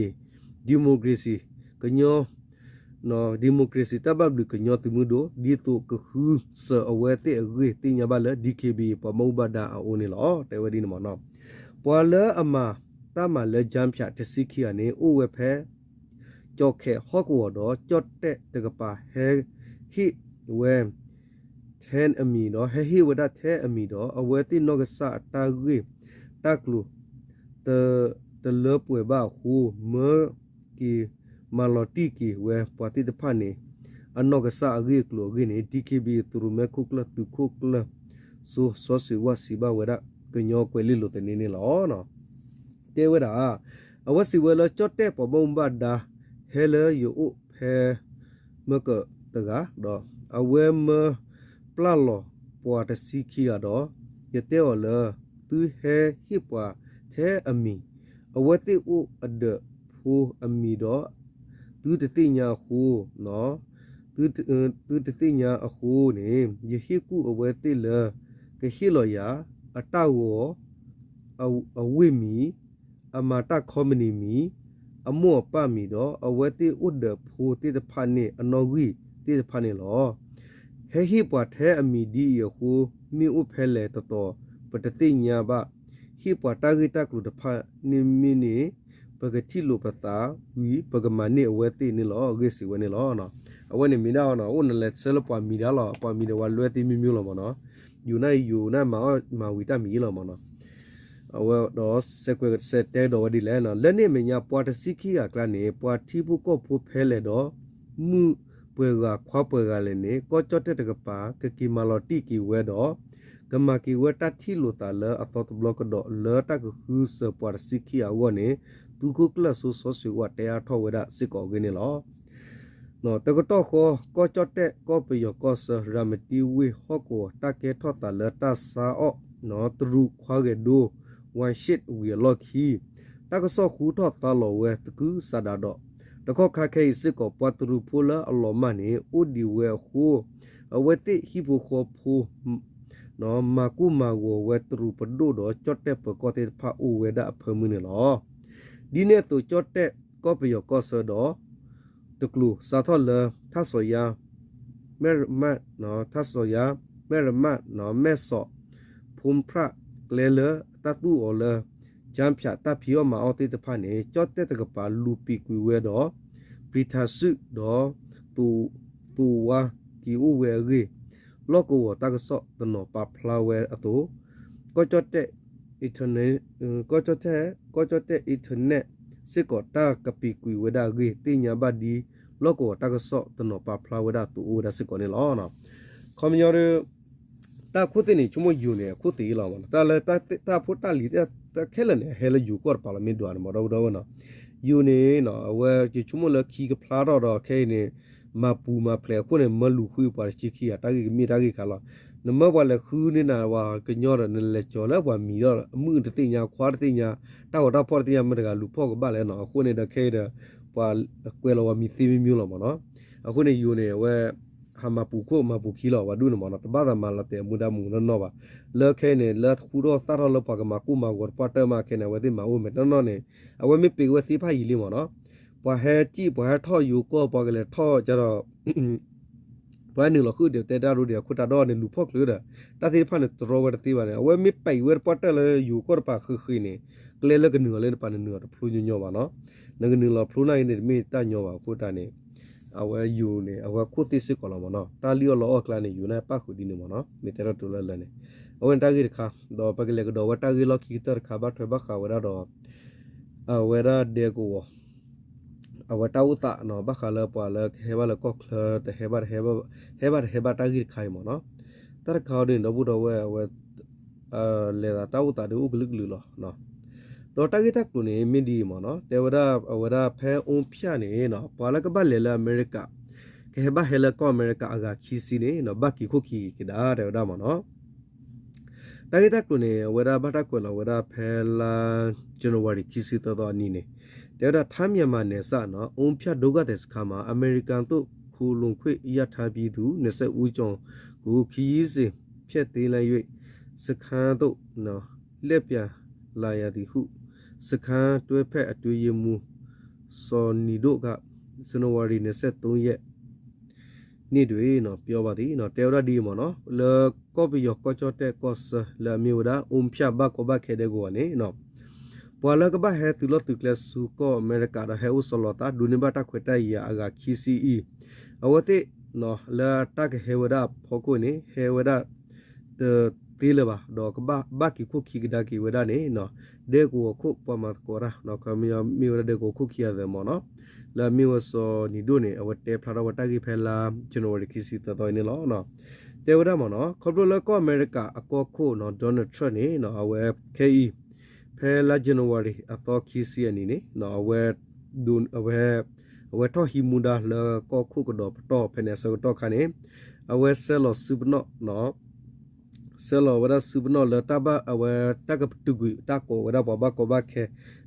democracy ကညီ democracy တၢ်ဘၣ်ဘျုးကညီသုးမုၢ်ဒိၣ် ဒ်သိးကဃုစၢၤအဝဲသ့ၣ်အဂ့ၢ်သ့ၣ်ညါဘၣ်လၢ DKBA ပှၤဘၣ်မူဘၣ်ဒါအအိၣ်န့ၣ်လီၤ. တဲဝဲဒ်န့ၣ်မ့ၢ်နီၤ ပှၤလၢအမၤတၢ်မၤလၢ ကျားဖြန့် တဆံခံဂၤန့ၣ် အိၣ်ဝဲဖဲ ကၠီၣ်ခဲၣ်ဟီၣ်ကဝီၤဒီး ကၠီၣ်တဲၣ်တကပၤဟဲဟ့ၣ်ဝဲ ထဲအမံၤဒီး ဟဲဟ့ၣ်ဝဲဒၣ်ထဲအမံၤဒီး အဝဲသ့ၣ်နီၢ်ကစၢ်အတၢ်ဂ့ၢ်တၢ်ကျိၤ တလၢပှဲၤဘၣ်အဃိ မၢက့ၤ မၤလီၤတံၢ်က့ၤဝဲပှၤသ့ၣ်တဖၣ်န့ၣ် အနီၢ်ကစၢ်အဂ့ၢ်အကျိၤအဂ့ၢ်န့ၣ် DKBA သုးရိၣ်မဲခိၣ်ကျၢၢ်သုးခိၣ်ကျၢၢ် စိၤစီဆှံဝၣ်စံးဘၣ်ဝဲဒၣ် ကညီကွဲၤလ့လိာ်သန့ၤန့ၣ်လီၤ. တဲဝဲဒၣ် အဝဲစံးဝဲလၢကၠီၣ်တဲၣ်ပှၤဘၣ်မူဘၣ်ဒါ ဟဲလၢယအိၣ်ဖဲ မၢကၢၢ်တဂၤဒီး အဝဲမၢပျၢ်လီၤပှၤတဆံခံဂၤဒီး ယတဲအီၤလၢ သုဟဲဟ့ၣ်ပှၤထဲအမံၤ အဝဲသ့ၣ်အိၣ်အဒၢးဖိအမံၤဒီး သုတသ့ၣ်ညါအဃိ သုတသ့ၣ်ညါအဃိန့ၣ် ယဟ့ၣ်ကူၣ်အဝဲသ့ၣ်လၢ ကဟ့ၣ်လီၤယၤ အတၢ်ဂီၤ အဝ့ၢ်မံၤ အမၤတၢ်ခီပနံၣ်မံၤ အမိၢ်အပၢ်မံၤဒီး အဝဲသ့ၣ်အိၣ်ဒၢးဖိသ့ၣ်တဖၣ်န့ၣ် အနီၣ်ဂံၢ်သ့ၣ်တဖၣ်န့ၣ်လီၤ. ဟဲဟ့ၣ်ပှၤထဲအမံၤဒ်အံၤအဃိ မ့ၢ်အိၣ်ဖဲလဲၣ်တတီၤ ပတသ့ၣ်ညါဘၣ်. ဟ့ၣ်ပှၤတၢ်ဂ့ၢ်တၢ်ကျိၤတဖၣ်န့ၣ်မ့ၢ်န့ၣ် ပကထံၣ်လိာ်ပသးဝံၤ ပကမၤန့ၢ်အဝဲသ့ၣ်န့ၣ်လီၤ. အဂ့ၢ်စံးဝဲန့ၣ်လီၤ. အဝဲန့ၣ်မ့ၢ်ဒၣ် အိၣ်နလဲၤဆၢလၢပှၤမံၤဒၣ်လီၤ. ပှၤမံၤဒီးဝဲလွဲသ့ၣ်မ့ၢ်မ့ၢ်လီၤမ့ၢ်နီၤ. ယိၤန့ၣ်ယိၤန့ၣ်မၤအီၣ်မၤဝံၤတၢ်မံၤလီၤမ့ၢ်နီၤ. အဝဲဒီးစဲးကွဲးစဲးတဲဒီးဝဲဒ်လဲၣ်, လၢန့ၣ်အမဲာ်ညါ ပှၤတဆံခံဂၤအကျါန့ၣ် ပှၤထံဖိကီၢ်ဖိဖဲလဲၣ်ဒီး မုၣ်ပှဲၤဂၤခွါပှဲၤဂၤလဲၣ်န့ၣ် ကီၢ်ကၠီၣ်တဲၣ်တကပၤ ကက့ၤမၤလီၤတံၢ်က့ၤဝဲဒီး ကမၤက့ၤဝဲတၢ်ထံၣ်လိာ်သးလၢအသီတဘျီကဒီး လၢတၢ်ကဃုစၢၤပှၤတဆံခံဂၤအဂီၢ်န့ၣ် သုးခိၣ်ကျၢၢ်စိစီဆှံဝၣ်တဲအါထီၣ်ဝဲဒၣ်စ့ၢ်ကီးအဂ့ၢ်န့ၣ်လီၤ. တကတီၢ်ဃီ ကီၢ်ကၠီၣ်တဲၣ် ကီၢ်ပယီၤကီၢ်ဆၢ ရၤမတံဝ့ၢ်ဟီၣ်ကဝီၤ တၢ်ကဲထီၣ်သးလၢတၢ်ဆါအီၣ် တရူးခွါဂဲၤဒိ ဝၣ်ရှ့ၣ်ဝံၤအလီၢ်ခံ တၢ်ကစီၣ်ဟူထီၣ်သါလီၤဝဲသကုၤဆးဒးဒီး တကီၢ်ခါခဲအံၤစ့ၢ်ကီး ပှၤတရူးဖိလၢအလီၤမၢ်န့ၣ် အိၣ်ဒံးဝဲအဃိ အဝဲသ့ၣ်ဟံၣ်ဖိဃီဖိ မၤကိၢ်မၤဂီၤဝဲတရူးပဒိၣ်ဒီးကၠီၣ်တဲၣ်ပၢၤကီၢ်သ့ၣ်တဖၣ်အိၣ်ဝဲဒၣ်အဖၢမုၢ်န့ၣ်လီၤ. ဒ်န့ၣ်အသိး ကၠီၣ်တဲၣ်ကီၢ်ပယီၤကီၢ်ဆၢဒီး တကျိၤစးထီၣ်လၢ ထၣ်စီၤယါ မဲၣ်ရမၣ် ထၣ်စီၤယါ မဲၣ်ရမၣ် မဲၣ်စီး ဖိမဖျၣ် ကျဲလၢတၢ်သူၣ်အီၤလၢ ကၠါဖၠး တၢ်ဖံးအီၣ်မၤအီၣ်သ့ၣ်တဖၣ်န့ၣ် ကၠီၣ်တဲၣ်တကပၤလူၤပံာ်ကွံာ်ဝဲဒီး ပျံၤထးစုၣ်ဒီး သိးဝါက့ၤအိၣ်ဝဲအဂ့ၢ် လီၢ်ကဝီၤတၢ်ကစီၣ်တနီၤပာ်ဖျါဝဲအသိး ကီၢ်ကၠီၣ်တဲၣ် ကီၢ်ကၠီၣ်တဲၣ် ကီၢ်ကၠီၣ်တဲၣ် internet စ့ၢ်ကီးတၢ်ကပံာ်ကွံာ်ဝဲဒၣ်အဂ့ၢ် သ့ၣ်ညါဘၣ်ဒ် လီၢ်ကဝီၤတၢ်ကစီၣ်တနီၤပာ်ဖျါဝဲဒၣ်အသိးအိၣ်ဝဲဒၣ်စ့ၢ်ကီးန့ၣ်လီၤ. ခီပညီဒီး တၢ်အခိၣ်သ့ၣ်န့ၣ် ဆိကမိၣ်ယိၤန့ၣ် အခိၣ်သ့လီၤမး တၢ်လၢတၢ်ဖိတၢ်လံၤခဲလၢာ်န့ၣ် အဟဲလၢယိၤကီၢ်တပၤလီၤ မ့ၢ်ဒွးန့ၣ်မး ဒီပုၢ်ဒီဝဲၢ်နီၤ ယိၤန့ၣ် အဝဲယဆိကမိၣ်လၢခံကဖျါထီၣ်ဒီးခဲအံၤန့ၣ် မၤပူၤမၤဖျဲးအခိၣ်န့ၣ် မၢလူၤဃုပှၤတဆံခံဂၤ တၢ်ဂ့ၢ်ကမ့ၢ်တၢ်ဂ့ၢ်ခါလီၤ. နမၢပှၤလဲၤဃုန့ၢ်နၤပှၤကညီဒီး နလဲၤကၠီၤလၢပှၤမံၤဒီး အမုၣ်တသ့ၣ်ညါ ခွါတသ့ၣ်ညါ တၢ်ဂီၤတၢ်ဖီၣ်တသ့ၣ်ညါ မတၤတဂၤလူၤဖီၣ်ကဘၣ်လဲၣ်နီၤ အဃိန့ၣ်ဒီးခဲအံၤဒီး ပှၤကွဲးလီၤဝဲမံၤသ့မံၤမံၤလီၤမးနီၤ အဃိန့ၣ် ယိၤန့ၣ် အဝဲ ဟးမၤပူၤခိၣ်မၤပူၤခံလီၤ ပှၤဒူၣ်န့ၣ်မးနီၤ တဘၣ်သးမၤလီၤတဲာ်အမူဒါမူနီၢ်နီၢ်ဘၣ် လၢခဲအံၤန့ၣ် လၢဃူထီၣ်သၣ်ထီၣ်လၢပှၤကမၤကိၢ်မၤဂီၤတပှၢ်တၢၢ်မးခဲန့ၣ် အဝဲသ့ၣ်မၤအိၣ်မဲာ်နီၢ်နီၢ်န့ၣ် အဝဲမ့ၢ်ပ့ၤဝဲသ့ၣ်တဖၣ်ယံာ်လံမးနီၤ ပှၤဟဲစံၣ် ပှၤဟဲထီၣ်ယိၤကီၢ် ပှၤကလဲၤထီၣ်ကဒီး ပှၤဟဲနုာ်လီၤဃုာ်ဒီးတဲတၢ်ဒိဒီး အခိၣ်တၢ်ဒီန့ၣ် လူၤဖီၣ်ချုးဒီး တၢ်သ့ၣ်တဖၣ်န့ၣ် တြီဝဲတသ့ဘၣ်န့ၣ် အဝဲမ့ၢ်ပံာ်ဝဲတပှၢ်တၢၢ်လၢယိၤကီၢ်တပၤဃ့ဃ့န့ၣ် ကျဲလၢကနုာ်လီၤလၢနပၤနနုာ်လီၤတဖျိညီညီဘၣ်နီၤ နကနုာ်လီၤဖျိန့ၣ်တမ့ၢ်တၢ်ညီဘၣ်အဃိတၢ်န့ၣ် အဝဲယိၤန့ၣ် အဝဲခိၣ်သ့ၣ်စ့ၢ်ကီးလီၤမးနီၤ တၢ်လံၣ်အီၣ်လီအီၣ်ကျါန့ၣ် ယိၤန့ၣ်ပၣ်ဃုာ်ဒ်န့ၣ်မးနီၤ မ့ၢ်တဲထီၣ်တိၤလၢလၢ်န့ၣ် အဝဲန့ၣ်တၢ်ဂ့ၢ်တခါ ဒီးပကလဲၤကဒီးဝဲတၢ်ဂ့ၢ်လီၢ်ခံကတၢၢ်တခါ ဘၣ်ထွဲဘၣ်ဃးဝဲဒၣ်ဒီး အဝဲဒၣ်ဒဲကဝီၤ အဝဲတၢ်အိၣ်သးနီၤ ဘၣ်ဃးလၢပှၤလၢကဟဲဘၣ်လၢကီၢ်ချၢ တဟဲဘၣ်တဟဲဘၣ် ဟဲဘၣ်တဟဲဘၣ်တၢ်ဂ့ၢ်တခါအံၤမးနီၤ တၢ်တခါအံၤဒ်န့ၣ် ဒီပုၢ်ဒီဝဲၢ်အဝဲ လဲၤသးတၢ်အိၣ်သးဒ်အိၣ်ကလုာ်ကလုာ်လီၤ ဒီးတၢ်ဂ့ၢ်တၢ်ကျိၤန့ၣ် မ့ၢ်ဒ်အံၤမးနီၤ တဲဝဲဒၣ်အဝဲဒၣ်ဖဲအိၣ်ဖၠၣ်န့ၣ်နီၤ ပှၤလၢကဘၣ်လဲၤလၢအမဲရကၤ ကဟဲဘၣ်ဟဲလၢကီၢ်အမဲရကၤအဂၤခံဆံန့ၣ်နီၤ ဘၣ်က့ၤခိၣ်ခံက့ၤကဒါတဲဝဲဒၣ်မးနီၤ တၢ်ဂ့ၢ်တၢ်ကျိၤန့ၣ် အဝဲဒၣ်ဘၣ်တၢ်ကွဲးလီၤဝဲဒၣ်ဖဲလါ January ခံဆံသၢသီအနံၤန့ၣ် တဲဝဲဒၣ် ထိုင်းမြန်မာနယ်စပ်နီၤ အိမ်ဖျက်ဒုက္ခသည်စခန်းမှာ အမေရိကန်သို့ ခိုလှုံခွင့်ရထားပြည်သူ နှစ်ဆယ့်ကိုးဦးကျော်ကို ခရီးစဉ်ဖျက်သိမ်းလိုက်၍ စခန်းသို့ လှည့်ပြန်လာရသည်ဟု စခန်းတွဲဖက်အတွင်းရေးမှူး စော်နီဒို့က ဇန်နဝါရီ နှစ်ဆယ့်သုံးရက် န့ၣ်တွင် ပြောပါသည် တဲဝဲဒၣ်ဒ်အံၤမးနီၤ လၢကီၢ်ပယီၤကီၢ်ကၠီၣ်တဲၣ်ကီၢ်ဆၢ လၢအမ့ၢ်ဝဲဒၣ် အိမ်ဖျက် ဘၣ်ကီဘၣ်ခဲဒဲကဝီၤန့ၣ် ပှၤလၢကဘၣ်ဟဲသုးလီၢ်သုးကျဲဆူကီၢ်အမဲရကၤဒီးဟဲအိၣ်ဆီလီၤသး ဒိးန့ၢ်ဘၣ်တၢ်ခွဲးတၢ်ယာ်အဂၤခံဆံအံၤ အဝဲသ့ၣ် လၢတၢ်ကဟဲဝဲဒၣ်အဖီခိၣ်န့ၣ် ဟဲဝဲဒၣ် တသ့လၢၤဘၣ် ဒီးကဘၣ်ဘၣ်က့ၤခိၣ်ခံကဒါက့ၤဝဲဒၣ်န့ၣ် ဒဲကဝီၤခိၣ်ပှၤမၤသကိးတၢ် ခီပညီမ့ၢ်ဝဲဒၣ်ဒဲကဝီၤခိၣ်ခံဂၤသၢမးနီၤ လၢအမ့ၢ်ဝဲစီၤနံၤဒိၣ်န့ၣ် အဝဲတဲဖျါထီၣ်ဝဲတၢ်ဂ့ၢ်ဖဲလါ January ခံဆံသၢသီအံၤန့ၣ်လီၤ. တဲဝဲဒၣ်မးနီၤ ခီဖျိလၢကီၢ်အမဲရကၤအကီၢ်ခိၣ်နီၤ Donald Trump န့ၣ် အဝဲခဲအံၤ ဖဲလါ January အသီခံဆံအနံၤန့ၣ် အဝဲ အဝဲ အဝဲထီၣ်ဟံးမူဒါလၢကီၢ်ခိၣ်ကဒီးပတီၢ်ဖဲန့ၣ်အဆၢကတီၢ်ခါန့ၣ် အဝဲဆဲးလီၤစုပနီၣ် ဆဲးလီၤဝဲဒၣ်စုပနီၣ်လၢတၢ်ဘၣ်အဝဲတၢ်ကပတုာ်ကွံာ်တၢ်ကိးဝဲဒၣ်ပှၤဘၣ်ကီဘၣ်ခ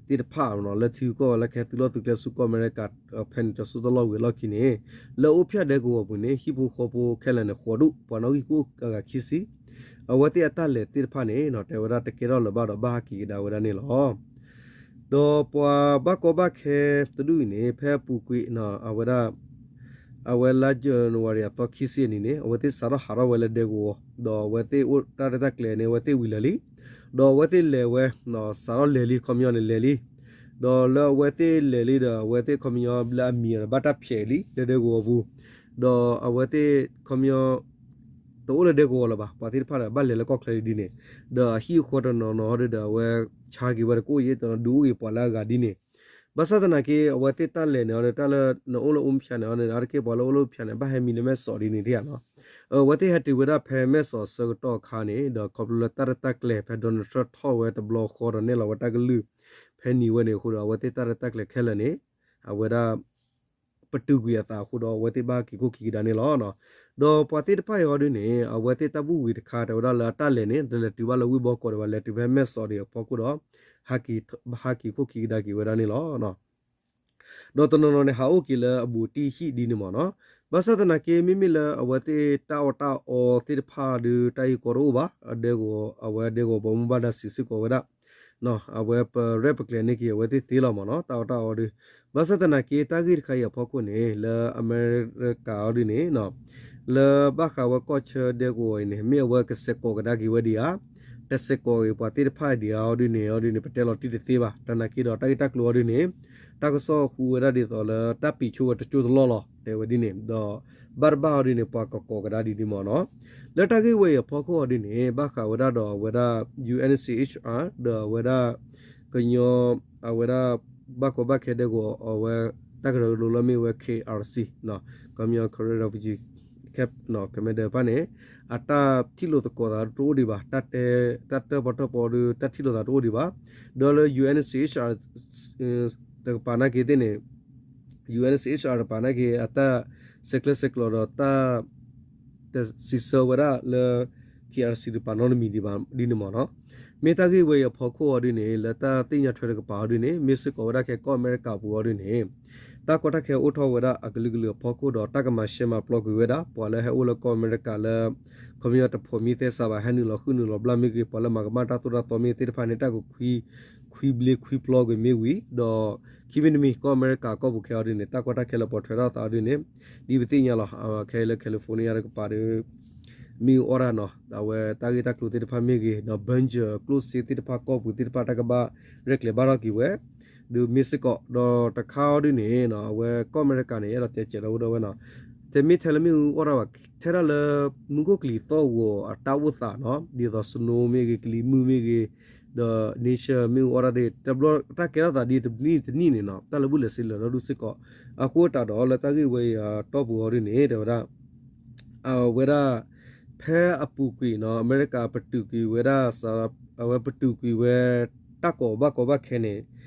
ဲသ့ၣ်တဖၣ်နီၤ လၢထံဂုၤကီၢ်ဂၤလၢကဟဲသုးလီၢ်သုးကျဲဆူကီၢ်အမဲရကၤ ဖဲန့ၣ်တစိၢ်တလီၢ်ဝံၤအလီၢ်ခံန့ၣ် လၢအိၣ်ဖၠၣ်ဒဲကဝီၤပူၤန့ၣ် ဟံၣ်ဖိဃီဖိခဲလၢာ်န့ၣ် ဃိးဒူၣ် ပှၤနီၣ်ဂံၢ်ကအိၣ်အဂၤခံဆံ အဝဲသ့ၣ်အတၢ်လဲၤသ့ၣ်တဖၣ်န့ၣ် တဲဝဲဒၣ်တကဲထီၣ်လၢၤဘၣ်ဒီးဘၣ်ဟးက့ၤကဒါဝဲဒၣ်န့ၣ်လီၤ. ဒီးပှၤဘၣ်ကီဘၣ်ခဲတဒူၣ်အံၤန့ၣ် ဖဲအပူၤကွံာ် အဝဲဒၣ် အဝဲလါ January အသီခံဆံအနံၤန့ၣ် အဝဲသ့ၣ်စးထီၣ်ဟးထီၣ်ဝဲလၢဒဲကဝီၤ ဒီးအဝဲသ့ၣ်အိၣ်တၢ်ရဲၣ်တၢ်ကျဲၤန့ၣ် အဝဲသ့ၣ်ဝံၤလၢာ်လံ ဒီးအဝဲသ့ၣ်လဲၤဝဲ စးထီၣ်လဲၤလံ ခီပညီန့ၣ်လဲၤလံ ဒီးလၢအဝဲသ့ၣ်လဲၤလံဒီး အဝဲသ့ၣ်ခီပညီလၢအမံၤဒီးဘၣ်တၢ်ဖျဲးလံ လၢဒဲကဝီၤပူၤ ဒီးအဝဲသ့ၣ်ခီပညီ တအိၣ်လၢဒဲကဝီၤလၢၤဘၣ် ပှၤသ့ၣ်တဖၣ်ဒီးဘၣ်လဲၤလၢကီၢ်ချၢဒ်န့ၣ် ဒီးအဟံၣ်အဃီတနီၤနီၤဒီး အဝဲဆါက့ၤဝဲတကအိၣ်အံၤ တနီၤဒုးအိၣ်က့ၤပှၤလၢအဂၤဒ်န့ၣ် ဘၣ်ဆၣ်သနာ်က့ အဝဲသ့ၣ်တၢ်လဲၤန့ၣ်ဒီး တၢ်လၢနအိၣ်လၢအိၣ်ဖၠၣ်န့ၣ်ဒီး အါတက့ၢ်ပှၤလၢအိၣ်လၢအိၣ်ဖၠၣ်န့ၣ် ဘၣ်ဟဲမံလၢမဲၢ်စီးဒ်န့ၣ်တဧါနီၤ အဝဲသ့ၣ်ဟဲတုၤဝဲဒၣ်ဖဲမဲၢ်စီးအဆၢကတီၢ်အခါန့ၣ် ဒီးခီဖျိလၢတၢ်ရဲၣ်တၢ်ကျဲၤဖဲ Donald Trump ထီၣ်ဝဲတဘျီဃီဒီးနဲၣ်လီၤဝဲတၢ်ကလုၢ် ဖဲနံၤဝဲန့ၣ်အဃိဒီး အဝဲသ့ၣ်တၢ်ရဲၣ်တၢ်ကျဲၤခဲလၢာ်န့ၣ် အဝဲဒၣ် ပတုာ်ကွံာ်အသးအဃိဒီး အဝဲသ့ၣ်ဘၣ်က့ၤခိၣ်ခံကဒါန့ၣ်လီၤ. ဒီးပှၤသ့ၣ်တဖၣ်အံၤအီၤဒုန့ၣ် အဝဲသ့ၣ်တၢ်ဘူၣ်ဝံၤတခါ တဲဝဲဒၣ်လၢအတၢ်လဲၤန့ၣ် တလဲၤတုၤဘၣ်လၢဝ့ၢ်ဘီကီးဒံးဘၣ် လဲၤတုၤဖဲမဲၢ်စီးဒံးအဖီခိၣ်ဒီး ဟးက့ၤခိၣ်ခံကဒါက့ၤဝဲဒၣ်န့ၣ်လီၤ. ဒီးတနီၤနီၤန့ၣ် ဟးအိၣ်က့ၤလၢအဘူးတံၢ်ဟံၣ်ဒ်န့ၣ်မ့ၢ်နီၤ. ဘၣ်ဆၣ်သနာ်က့ မ့မ့ၢ်လၢအဝဲသ့ၣ်တၢ်အီၣ်တၢ်အီသ့ၣ်တဖၣ်ဒီး တၢ်ဂ့ၢ်ကီတအိၣ်ဘၣ်. အဒဲကဝီၤ အဝဲဒဲကဝီၤဘီမုၢ်ဘၣ်ဒါစံးစ့ၢ်ကီးဝဲဒၣ် အဝဲပရဲၣ်ပကျဲၤန့ၢ်က့ၤအဝဲသ့ၣ်သ့လီၤမ့ၢ်နီၤ တၢ်အီၣ်တၢ်အီဒီး ဘၣ်ဆၣ်သနာ်က့ တၢ်ဂ့ၢ်တခါအံၤအဖီခိၣ်န့ၣ် လၢအမဲရကၤအီၤဒုန့ၣ် လၢဘၣ်ဃးဝဲကီၢ်ဆၢဒဲကဝီၤအံၤန့ၣ် မ့ၢ်အဝဲကစဲးကိးကဒါက့ၤဝဲဒံးဧါ, တစဲးကိးက့ၤပှၤသ့ၣ်တဖၣ်ဒံးဧါအီၤဒုန့ၣ် အီၤဒုန့ၣ် ပတဲလီၤတံၢ်တသ့ဘၣ်. တနာ်က့ဒီးတၢ်ဂ့ၢ်တၢ်ကျိၤအီၤဒုန့ၣ် တၢ်ကစီၣ်ဟူဝဲဒၣ်ဒ်သိးလၢတၢ်ပံာ်ဆိဝဲတကၠိၢ်တလီၢ်လီၤ တဲဝဲဒ်န့ၣ် ဒီးဘၣ်တဘၣ်အီၤဒုန့ၣ် ပှၤကကိးကဒါဒ်န့ၣ်မ့ၢ်နီၤ. လၢတၢ်ဂ့ၢ်ဝဲအံၤအဖီခိၣ်အီၤဒုန့ၣ် ဘၣ်ဃးဝဲဒၣ်ဒီးအဝဲဒၣ် ယူၣ်အၣ်စံၣ်အ့ၣ်အၣ် ဒီးအဝဲဒၣ် ကညီ အဝဲဒၣ် ဘၣ်ကီဘၣ်ခဲဒဲကဝီၤ အဝဲ တၢ်ကရၢကရိလၢမ့ၢ်ဝဲ ခ့ၣ်အၣ်စံၣ် ကမျီ Karen Refugee Camp ကမ့ၢ်ဒၢးတဖၣ်န့ၣ် အတၢ်ထံၣ်လိာ်သကိးသးတအိၣ်ဒံးဘၣ်, တၢ်တဲ တၢ်တၢၣ်ပီၣ်တၢၣ်ပီဒီး တၢ်ထံၣ်လိာ်သးတအိၣ်ဒံးဘၣ်. ဒီးလၢ ယူၣ်အၣ်စံၣ်အ့ၣ်အၣ် တကပၤနာ်က့သ့ၣ်န့ၣ် ယူၣ်အၣ်စံၣ်အ့ၣ်အၣ် တကပၤနာ်က့ အတၢ်ဆဲးကျၢဆဲးကျိးဒီးတၢ် တစံးဆၢဝဲဒၣ်လၢ ခ့ၣ်အၣ်စံၣ် တကပၤနီတမံၤဒံးဘၣ်ဒ်န့ၣ်မ့ၢ်နီၤ. မ့ၢ်တၢ်ဂ့ၢ်ဝဲအံၤအဖီခိၣ်အီၤဒုန့ၣ် လၢတၢ်သ့ၣ်ညါထွဲတကပၤအီၤဒုန့ၣ် မ့ၢ်စ့ၢ်ကီးဝဲဒၣ်ခဲကီၢ်အမဲရကၤပူၤအီၤဒုန့ၣ် တၢ်ကီတၢ်ခဲအိၣ်ထီၣ်ဝဲဒၣ်အကလုာ်ကလုာ်အဖီခိၣ်ဒီး တၢ်ကမၤရှဲမၤပျီကွံာ်ဝဲဒၣ် ပှၤလၢဟဲအိၣ်လၢကီၢ်အမဲရကၤလၢ ခီပညီတဖိးမံသဲစးဘၣ် ဟဲနုာ်လီၤဟုၣ်နုာ်လီၤဘျၣ်မ့ၢ်ဂ့ၤ ပှၤလၢမၤကမၣ်တၢ်သိၣ်တၢ်သီမ့ၢ်သ့ၣ်တဖၣ်န့ၣ် တၢ်က ခွံဘျ့ခွံပျီကွံာ်မ့ၢ်ဝံၤ ဒီးခံမံၤတမံၤ ကီၢ်အမဲရကၤကီၢ်ပူၤခဲအီၤဒုန့ၣ် တၢ်ကီတၢ်ခဲလၢပှဲၤထွဲထီၣ်သးအီၤဒုန့ၣ် ဒ်ပသ့ၣ်ညါလီၤ. ခဲအံၤလၢ California တကပၤဒီး မ့ၣ်အူအီၣ်တၢ်နီၤ အဝဲတၢ်ဂ့ၢ်တၢ်ကျိၤသ့ၣ်တဖၣ်မ့ၢ်ဂ့ၤ ဒီး ဘၢကၠၢၣ် ကျိၣ်စ့သ့ၣ်တဖၣ်ကီၢ်ပူၤသ့ၣ်တဖၣ် တၢ်ကဘၣ်ရဲၣ်ကျဲၤဘၣ်ထီၣ်က့ၤဝဲ ဒုးမ့ၢ်စ့ၢ်ကီး ဒီးတခါအီၤဒုန့ၣ် အဝဲကီၢ်အမဲရကၤန့ၣ် အဲၣ်ဒိးတဲစဲးထီၣ်ဝဲဒၣ်ဝဲနီၤ တမ့ၢ်ထဲလၢမ့ၣ်အူအီၣ်တၢ်ဘၣ် ထဲဒၣ်လၢ မူခိၣ်ကလံၤသီၣ်ဂီၤအတၢ်အိၣ်သးနီၤ ဒ်သိး snow မ့ၢ်ဂ့ၤ ကလံၤမုၢ်မ့ၢ်ဂ့ၤ ဒီး nature မ့ၣ်အူအီၣ်တၢ်ဒ် တဘျီတၢ်ကဲထီၣ်သးဒ်တနံၣ်တနံၣ်န့ၣ်နီၤ တၢ်လၢာ်ဘူၣ်လၢာ်စ့လၢာ်ဒီဒူၣ်စ့ၢ်ကီး အဃိသတးဒီးလၢတၢ်ဂ့ၢ်ဝဲအံၤအတီၢ်ပူၤအီၤဒုန့ၣ် တဲဝဲဒၣ် အဝဲဒၣ် ဖဲအပူၤကွံာ်နီၤ အမဲရကၤပတုာ်ကွံာ်ဝဲဒၣ် အဝဲပတုာ်ကွံာ်ဝဲ တၢ်ကိးဘၣ်ကီဘၣ်ခဲန့ၣ်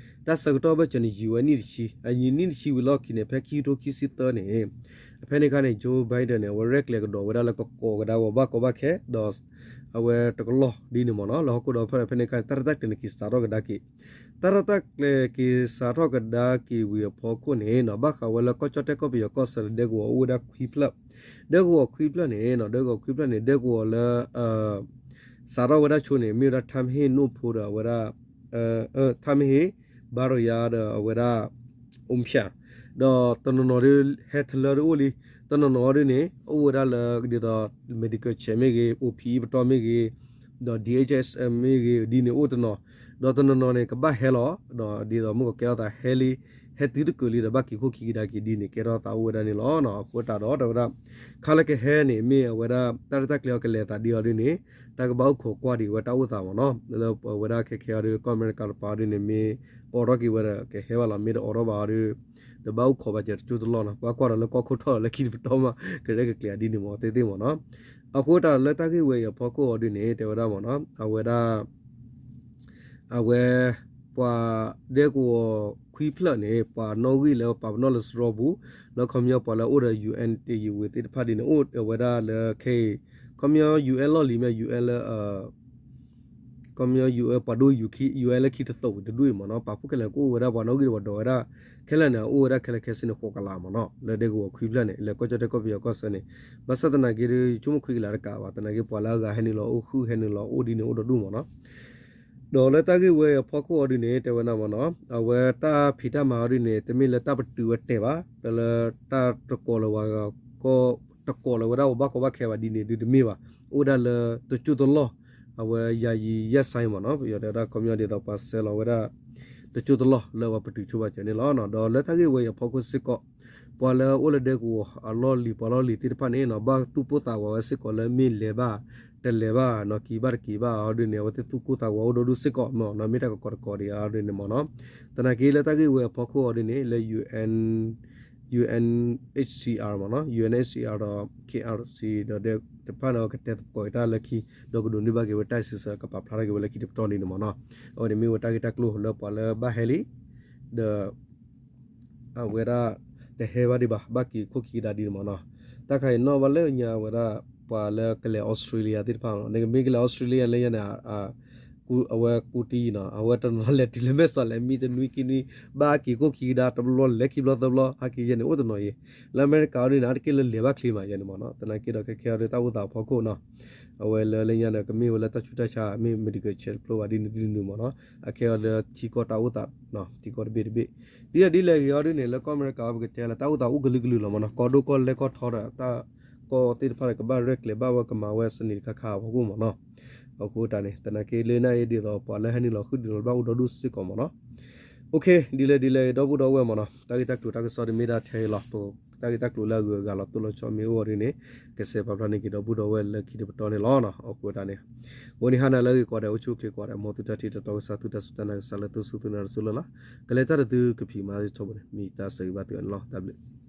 တၢ်ဆၢကတီၢ်ဘၣ်စၢၤန့ၣ် ယံာ်ဝဲနံၣ်တဆံ အယံာ်နံၣ်တဆံဝံၤလီၢ်ခံန့ၣ် ဖဲခံကထိခံဆံသၢန့ၣ် ဖဲန့ၣ်အခါန့ၣ် Joe Biden န့ၣ် အဝဲရဲၣ်ကျဲၤကဒီးဝဲဒၣ်လၢကကိးကဒါဝဲဘၣ်ကီဘၣ်ခဲ ဒီး အဝဲတကလီၢ်ဒ်န့ၣ်မ့ၢ်နီၤ လၢဟီၣ်ခိၣ်ဒီဖျၢၣ်ဖဲန့ၣ်အခါန့ၣ် တၢ်ရဲၣ်တၢ်ကျဲၤန့ၣ်က့ၤစးထီၣ်ကဒါက့ၤ တၢ်ရဲၣ်တၢ်ကျဲၤက့ၤစးထီၣ်ကဒါက့ၤဝံၤအဖီခိၣ်န့ၣ်နီၤ ဘၣ်ဃးဝဲလၢကီၢ်ကၠီၣ်တဲၣ်ကီၢ်ပယီၤကီၢ်ဆၢလၢဒဲကဝီၤအိၣ်ဝဲဒၣ်ခွံဖျၢၣ် ဒဲကဝီၤခွံဖျၢၣ်န့ၣ်နီၤ ဒဲကဝီၤခွံဖျၢၣ်န့ၣ် ဒဲကဝီၤလၢ စးထီၣ်ဝဲဒၣ်ဆိန့ၣ် မ့ၢ်ဝဲဒၣ် ထၣ်မဟ့ၣ် နိၣ်ဖိဒီးအဝဲဒၣ် ထၣ်မဟ့ၣ် ဘါရီယါဒီးအဝဲဒၣ် အိၣ်ဖၠၣ် ဒီးတနီၤနီၤဒုး ဟဲတလၢဒုးအိၣ်လံ တနီၤနီၤဒုးန့ၣ် အိၣ်ဝဲဒၣ်လၢဒ်သိး Medicare check မ့ၢ်ဂ့ၤ အိၣ်ဖံအံပတီၢ်မ့ၢ်ဂ့ၤ ဒီး ဒီး မ့ၢ်ဂ့ၤ ဒ်န့ၣ်အိၣ်တနီၤ ဒီးတနီၤနီၤန့ၣ် ကဘၣ်ဟဲလီၤ ဒီးဒ်သိးမုၢ်ကီးကဲထီၣ်သးဟဲလံ ဟဲတုၤတကၢၢ်လံဒီးဘၣ်က့ၤခိၣ်ခံကဒါက့ၤဒ်န့ၣ် ကဲထီၣ်သးအိၣ်ဝဲဒၣ်န့ၣ်လီၤ. အဃိသတးဒီးတဲဝဲဒၣ် ခါလၢကဟဲန့ၣ် မ့ၢ်အဝဲဒၣ် တၢ်ရဲၣ်တၢ်ကျဲၤအီၤကလဲၤသးဒ်အီၤဒ်န့ၣ် တၢ်ကဘၣ်အိၣ်ခိးကွၢ်ဒံးဝဲတၢ်အိၣ်သးမ့ၢ်နီၤ လၢအဝဲဒၣ်ခဲခဲအီၤဒုး ကီၢ်အမဲရကၤတပၤအီၤဒုးန့ၣ် မ့ၢ်အိးထီၣ်က့ၤဝဲဒီးကဟဲဘၣ်လီၤ မ့ၢ်တအိးထီၣ်ဘၣ်အီၤဒုး ဒီးဘၣ်အိၣ်ခိးဘၣ်စၢၤတကၠိၢ်တလီၢ်နီၤ ပှၤကွၢ်ဒီးလၢကီၢ်ခိၣ်ထီၣ်လၢခံတပတီၢ်မး ကရဲၣ်ကကျဲၤဒ်န့ၣ်မ့ၢ်သ့သ့မ့ၢ်နီၤ အဃိသတးဒီးလၢတၢ်ဂ့ၢ်ဝဲအံၤအဖီခိၣ်အီၤဒုးန့ၣ် တဲဝဲဒၣ်မ့ၢ်နီၤ အဝဲဒၣ် အဝဲ ပှၤဒဲကဝီၤခွံဖျၢၣ်န့ၣ် ပှၤနီၣ်ဂံၢ်လၢပာ်ပနီၣ်လၢစရီပူၤ လၢခီပညီပှၤလၢအအိၣ်ဒီး ယူၣ်အၣ် တယံာ်ဝံၤသ့ၣ်တဖၣ်ဒ်န့ၣ် အိၣ်ဝဲဒၣ်လၢခဲအံၤ ခီပညီ ယူၣ်အၣ် လီၢ်လံၤမ့ၢ် ယူၣ်အၣ် လၢ ခီပညီ ယူၣ်အၣ် ပှၤဒိၣ်ယူၣ်ခံ ယူၣ်အၣ် လၢခံတသိးဝံၤတဒူၣ်အံၤမ့ၢ်နီၤ ပာ်ဖှိၣ်ခဲလၢာ်ကအိၣ်ဝဲဒၣ်ပှၤနီၣ်ဂံၢ်ဒီးပှၤဒိးဝဲဒၣ် ခဲလၢာ်န့ၣ် အိၣ်ဝဲဒၣ်ခဲလၢာ်ခဲဆ့န့ၣ်ဃိးကလးမ့ၢ်နီၤ လၢဒဲကဝီၤခွံဖျၢၣ်န့ၣ် လၢကီၢ်ကၠီၣ်တဲၣ်ကီၢ်ပယီၤကီၢ်ဆၢန့ၣ် ဘၣ်ဆၣ်သနာ်က့ဒီး ဆိကမိၣ်ခွံကလးတကးဘၣ် သနာ်က့ပှၤလၢအဂၤဟဲနုာ်လီၤအိၣ်ဃုာ်ဟဲနုာ်လီၤအိၣ်ဒ်န့ၣ်အိၣ်ဒီဒူၣ်မ့ၢ်နီၤ ဒီးလၢတၢ်ဂ့ၢ်ဝဲအဖီခိၣ်အီၤဒုးန့ၣ် တဲဝဲဒၣ်မ့ၢ်နီၤ အဝဲတၢ်ဖံးတၢ်မၤအီၤဒုးန့ၣ် တမ့ၢ်လၢတၢ်ပတုာ်ဝဲတဲာ်ဘၣ် တလၢတၢ်တကိးလၢၤဝဲ တကိးလၢၤဝဲဒၣ်ပှၤဘၣ်ကီဘၣ်ခဲဘၣ်ဒ်န့ၣ်ဒုးတမ့ၢ်ဘၣ် အိၣ်ဒၣ်လၢတကၠိၢ်တလီၢ် အဝဲယၤယံၤယဲၢ်စါမ့ၢ်နီၤ ပယီၤတဲဝဲဒၣ်ခီပညီဒ်သိးပှၤဆဲးလီၤဝဲဒၣ် တကၠိၢ်တလီၢ်လၢပှၤပတုာ်ဆိဘၣ်စၢၤန့ၣ်လီၤ. ဒီးလၢတၢ်ဂ့ၢ်ဝဲအံၤအဖီခိၣ်စ့ၢ်ကီး ပှၤလၢအအိၣ်လၢဒဲကဝီၤအလီၢ်လံၤပှၤလီၢ်လံၤသ့ၣ်တဖၣ်န့ၣ်နီၤ ဘၣ်သူၣ်ပိၢ်သးဝးဝဲစ့ၢ်ကီးလၢမ့ၢ်လဲၤဘၣ် တလဲၤဘၣ်နီၤ က့ၤဘၣ်တက့ၤဘၣ်အီၤဒုးန့ၣ် အဝဲသ့ၣ်သူၣ်ပိၢ်သးဝးအိၣ်ဒီဒူၣ်စ့ၢ်ကီးမ့ၢ်နီၤ မ့ၢ်တၢ်ကကိးတကိးဒံးအီၤဒုးန့ၣ်မ့ၢ်နီၤ သနာ်က့လၢတၢ်ဂ့ၢ်ဝဲအဖီခိၣ်အီၤဒုးန့ၣ် လၢ ယူၣ်အၣ် ယူၣ်အၣ် အ့ၣ်ချ် စီ အၣ် မ့ၢ်နီၤ ယူၣ်အၣ် အ့ၣ်ချ် စီ အၣ် ဒီး ခဲအၣ် စီ ဒီးတဖၣ်န့ၣ် ကတဲသကိးက့ၤတၢ်လၢခံ ဒီးကဒိးန့ၢ်ဘၣ်က့ၤဝဲတၢ်စံးဆၢကပာ်ဖျါထီၣ်က့ၤဝဲလၢခံတပတီၢ်န့ၣ်န့ၣ်မ့ၢ်နီၤ အဝဲန့ၣ်မ့ၢ်ဝဲတၢ်ဂ့ၢ်တၢ်ကျိၤလၢပှၤလၢဘၣ်ဟဲလံ ဒီး အဝဲဒၣ် တဟဲဘၣ်ဒံးဘၣ် ဘၣ်က့ၤခိၣ်ခံကဒါဒ်န့ၣ်မ့ၢ်နီၤ. တၢ်ခါအံၤနီၣ်ဘၣ်လၢညါဝဲဒၣ် ပှၤလၢကလဲၤအီစထြ့လယါသ့ၣ်တဖၣ်နီၤ, နကမ့ၢ်ကလဲၤအီစထြ့လယါလၢညါန့ၣ် အဝဲကူတံၢ်နီၤ, အဝဲတနီၤလဲၤတုၤလၢမဲၢ်ဆီးလဲၤမံတနွံခံနွံ, ဘၣ်က့ၤခိၣ်ခံကဒါတဘျီလဲၤခံဘျီသၢဘျီ ဟဲက့ၤယဲန့ၣ် အိၣ်တနီၤအံၤ, လၢအမဲရကၤအီၤဒ်န့ၣ် အါတက့ၢ်လၢလဲၤဘၣ်ချ့မးယဲန့ၣ်မ့ၢ်နီၤ. သနာ်က့ဒီးခဲခဲအံၤဒီးတၢ်အိၣ်သးအဖီခိၣ်နီၤ အဝဲလၢလၢညါန့ၣ် ကမ့ၢ်ဝဲလၢတၢ်ဆူးတၢ်ဆါ မ့ၢ် medical check တဖျိဘၣ်ဒ်န့ၣ်ဒ်န့ၣ်မ့ၢ်နီၤ, အခဲအံၤဒီးထံကီၢ်တၢ်အိၣ်သး ထံကီၢ်တဘ့ၣ်တဘ့ၣ်, ဒ်လဲၣ်ဒ်လဲၣ်ဂ့ၤအီၤဒ်န့ၣ် လၢကီၢ်အမဲရကၤအီၤ ပကတဲလၢတၢ်အိၣ်သးအိၣ်ကလုာ်ကလုာ်လီၤမ့ၢ်နီၤ, ကီၢ်ဒိၣ်ကီၢ်လဲၢ်ကီၢ်ထီဒီး တၢ်ကီၢ်သ့ၣ်တဖၣ်ဒီးကဘၣ်ရဲၣ်ကျဲၤဘၣ်ဝဲကမၤဝဲစနံးတခါခါအဖီခိၣ်မ့ၢ်နီၤ. အဃိတၢ်န့ၣ် သနာ်က့လၢနအံၤဒ်သိး ပှၤလၢဟဲနုာ်လီၤဃုာ်ဒီးဘၣ်အိၣ်ဒီဒူၣ်စ့ၢ်ကီးမ့ၢ်နီၤ. အိၣ်ခ့ ဒ်လဲၣ်ဒ်လဲၣ် ဒီပုၢ်ဒီဝဲၢ်မ့ၢ်နီၤ, တၢ်ဂ့ၢ်တၢ်ကျိၤတၢ်ကစီၣ်ဒ်မ့ၢ်ဒၣ်ထဲအံၤလီၤ. တၢ်ဂ့ၢ်တၢ်ကျိၤလၢအဂုၤအဂၤလီၤတိၢ်လီၤဆီမ့ၢ်အိၣ်အီၤဒ်န့ၣ် ကစဲးပာ်ဖျါန့ၢ်က့ၤဒီပုၢ်ဒီဝဲၢ်လၢခံတပတီၢ်န့ၣ်လီၤ. အဃိတၢ်န့ၣ် အဝဲန့ၣ်ဟါနၤလၢအဂ့ၤကိးဂၤဒဲး အိၣ်ဆူၣ်အိၣ်ချ့ကိးဂၤဒဲး မ်သုတၢ်ထံၣ်တၢ်တီကစၢ် သုတၢ်စူၢ်တၢ်နာ်ကစၢ်လၢသုစူၢ်သုနာ်တစိၢ်လၢ်လၢ်, ကလဲၤတၢ်တသုကဖံးမၤသ့ထီဘိန့ၣ် မ့ၢ်တၢ်ဆၢဂ့ၤဘၣ်သုအန့ၣ်လီၤ. တၢ်ဘျုး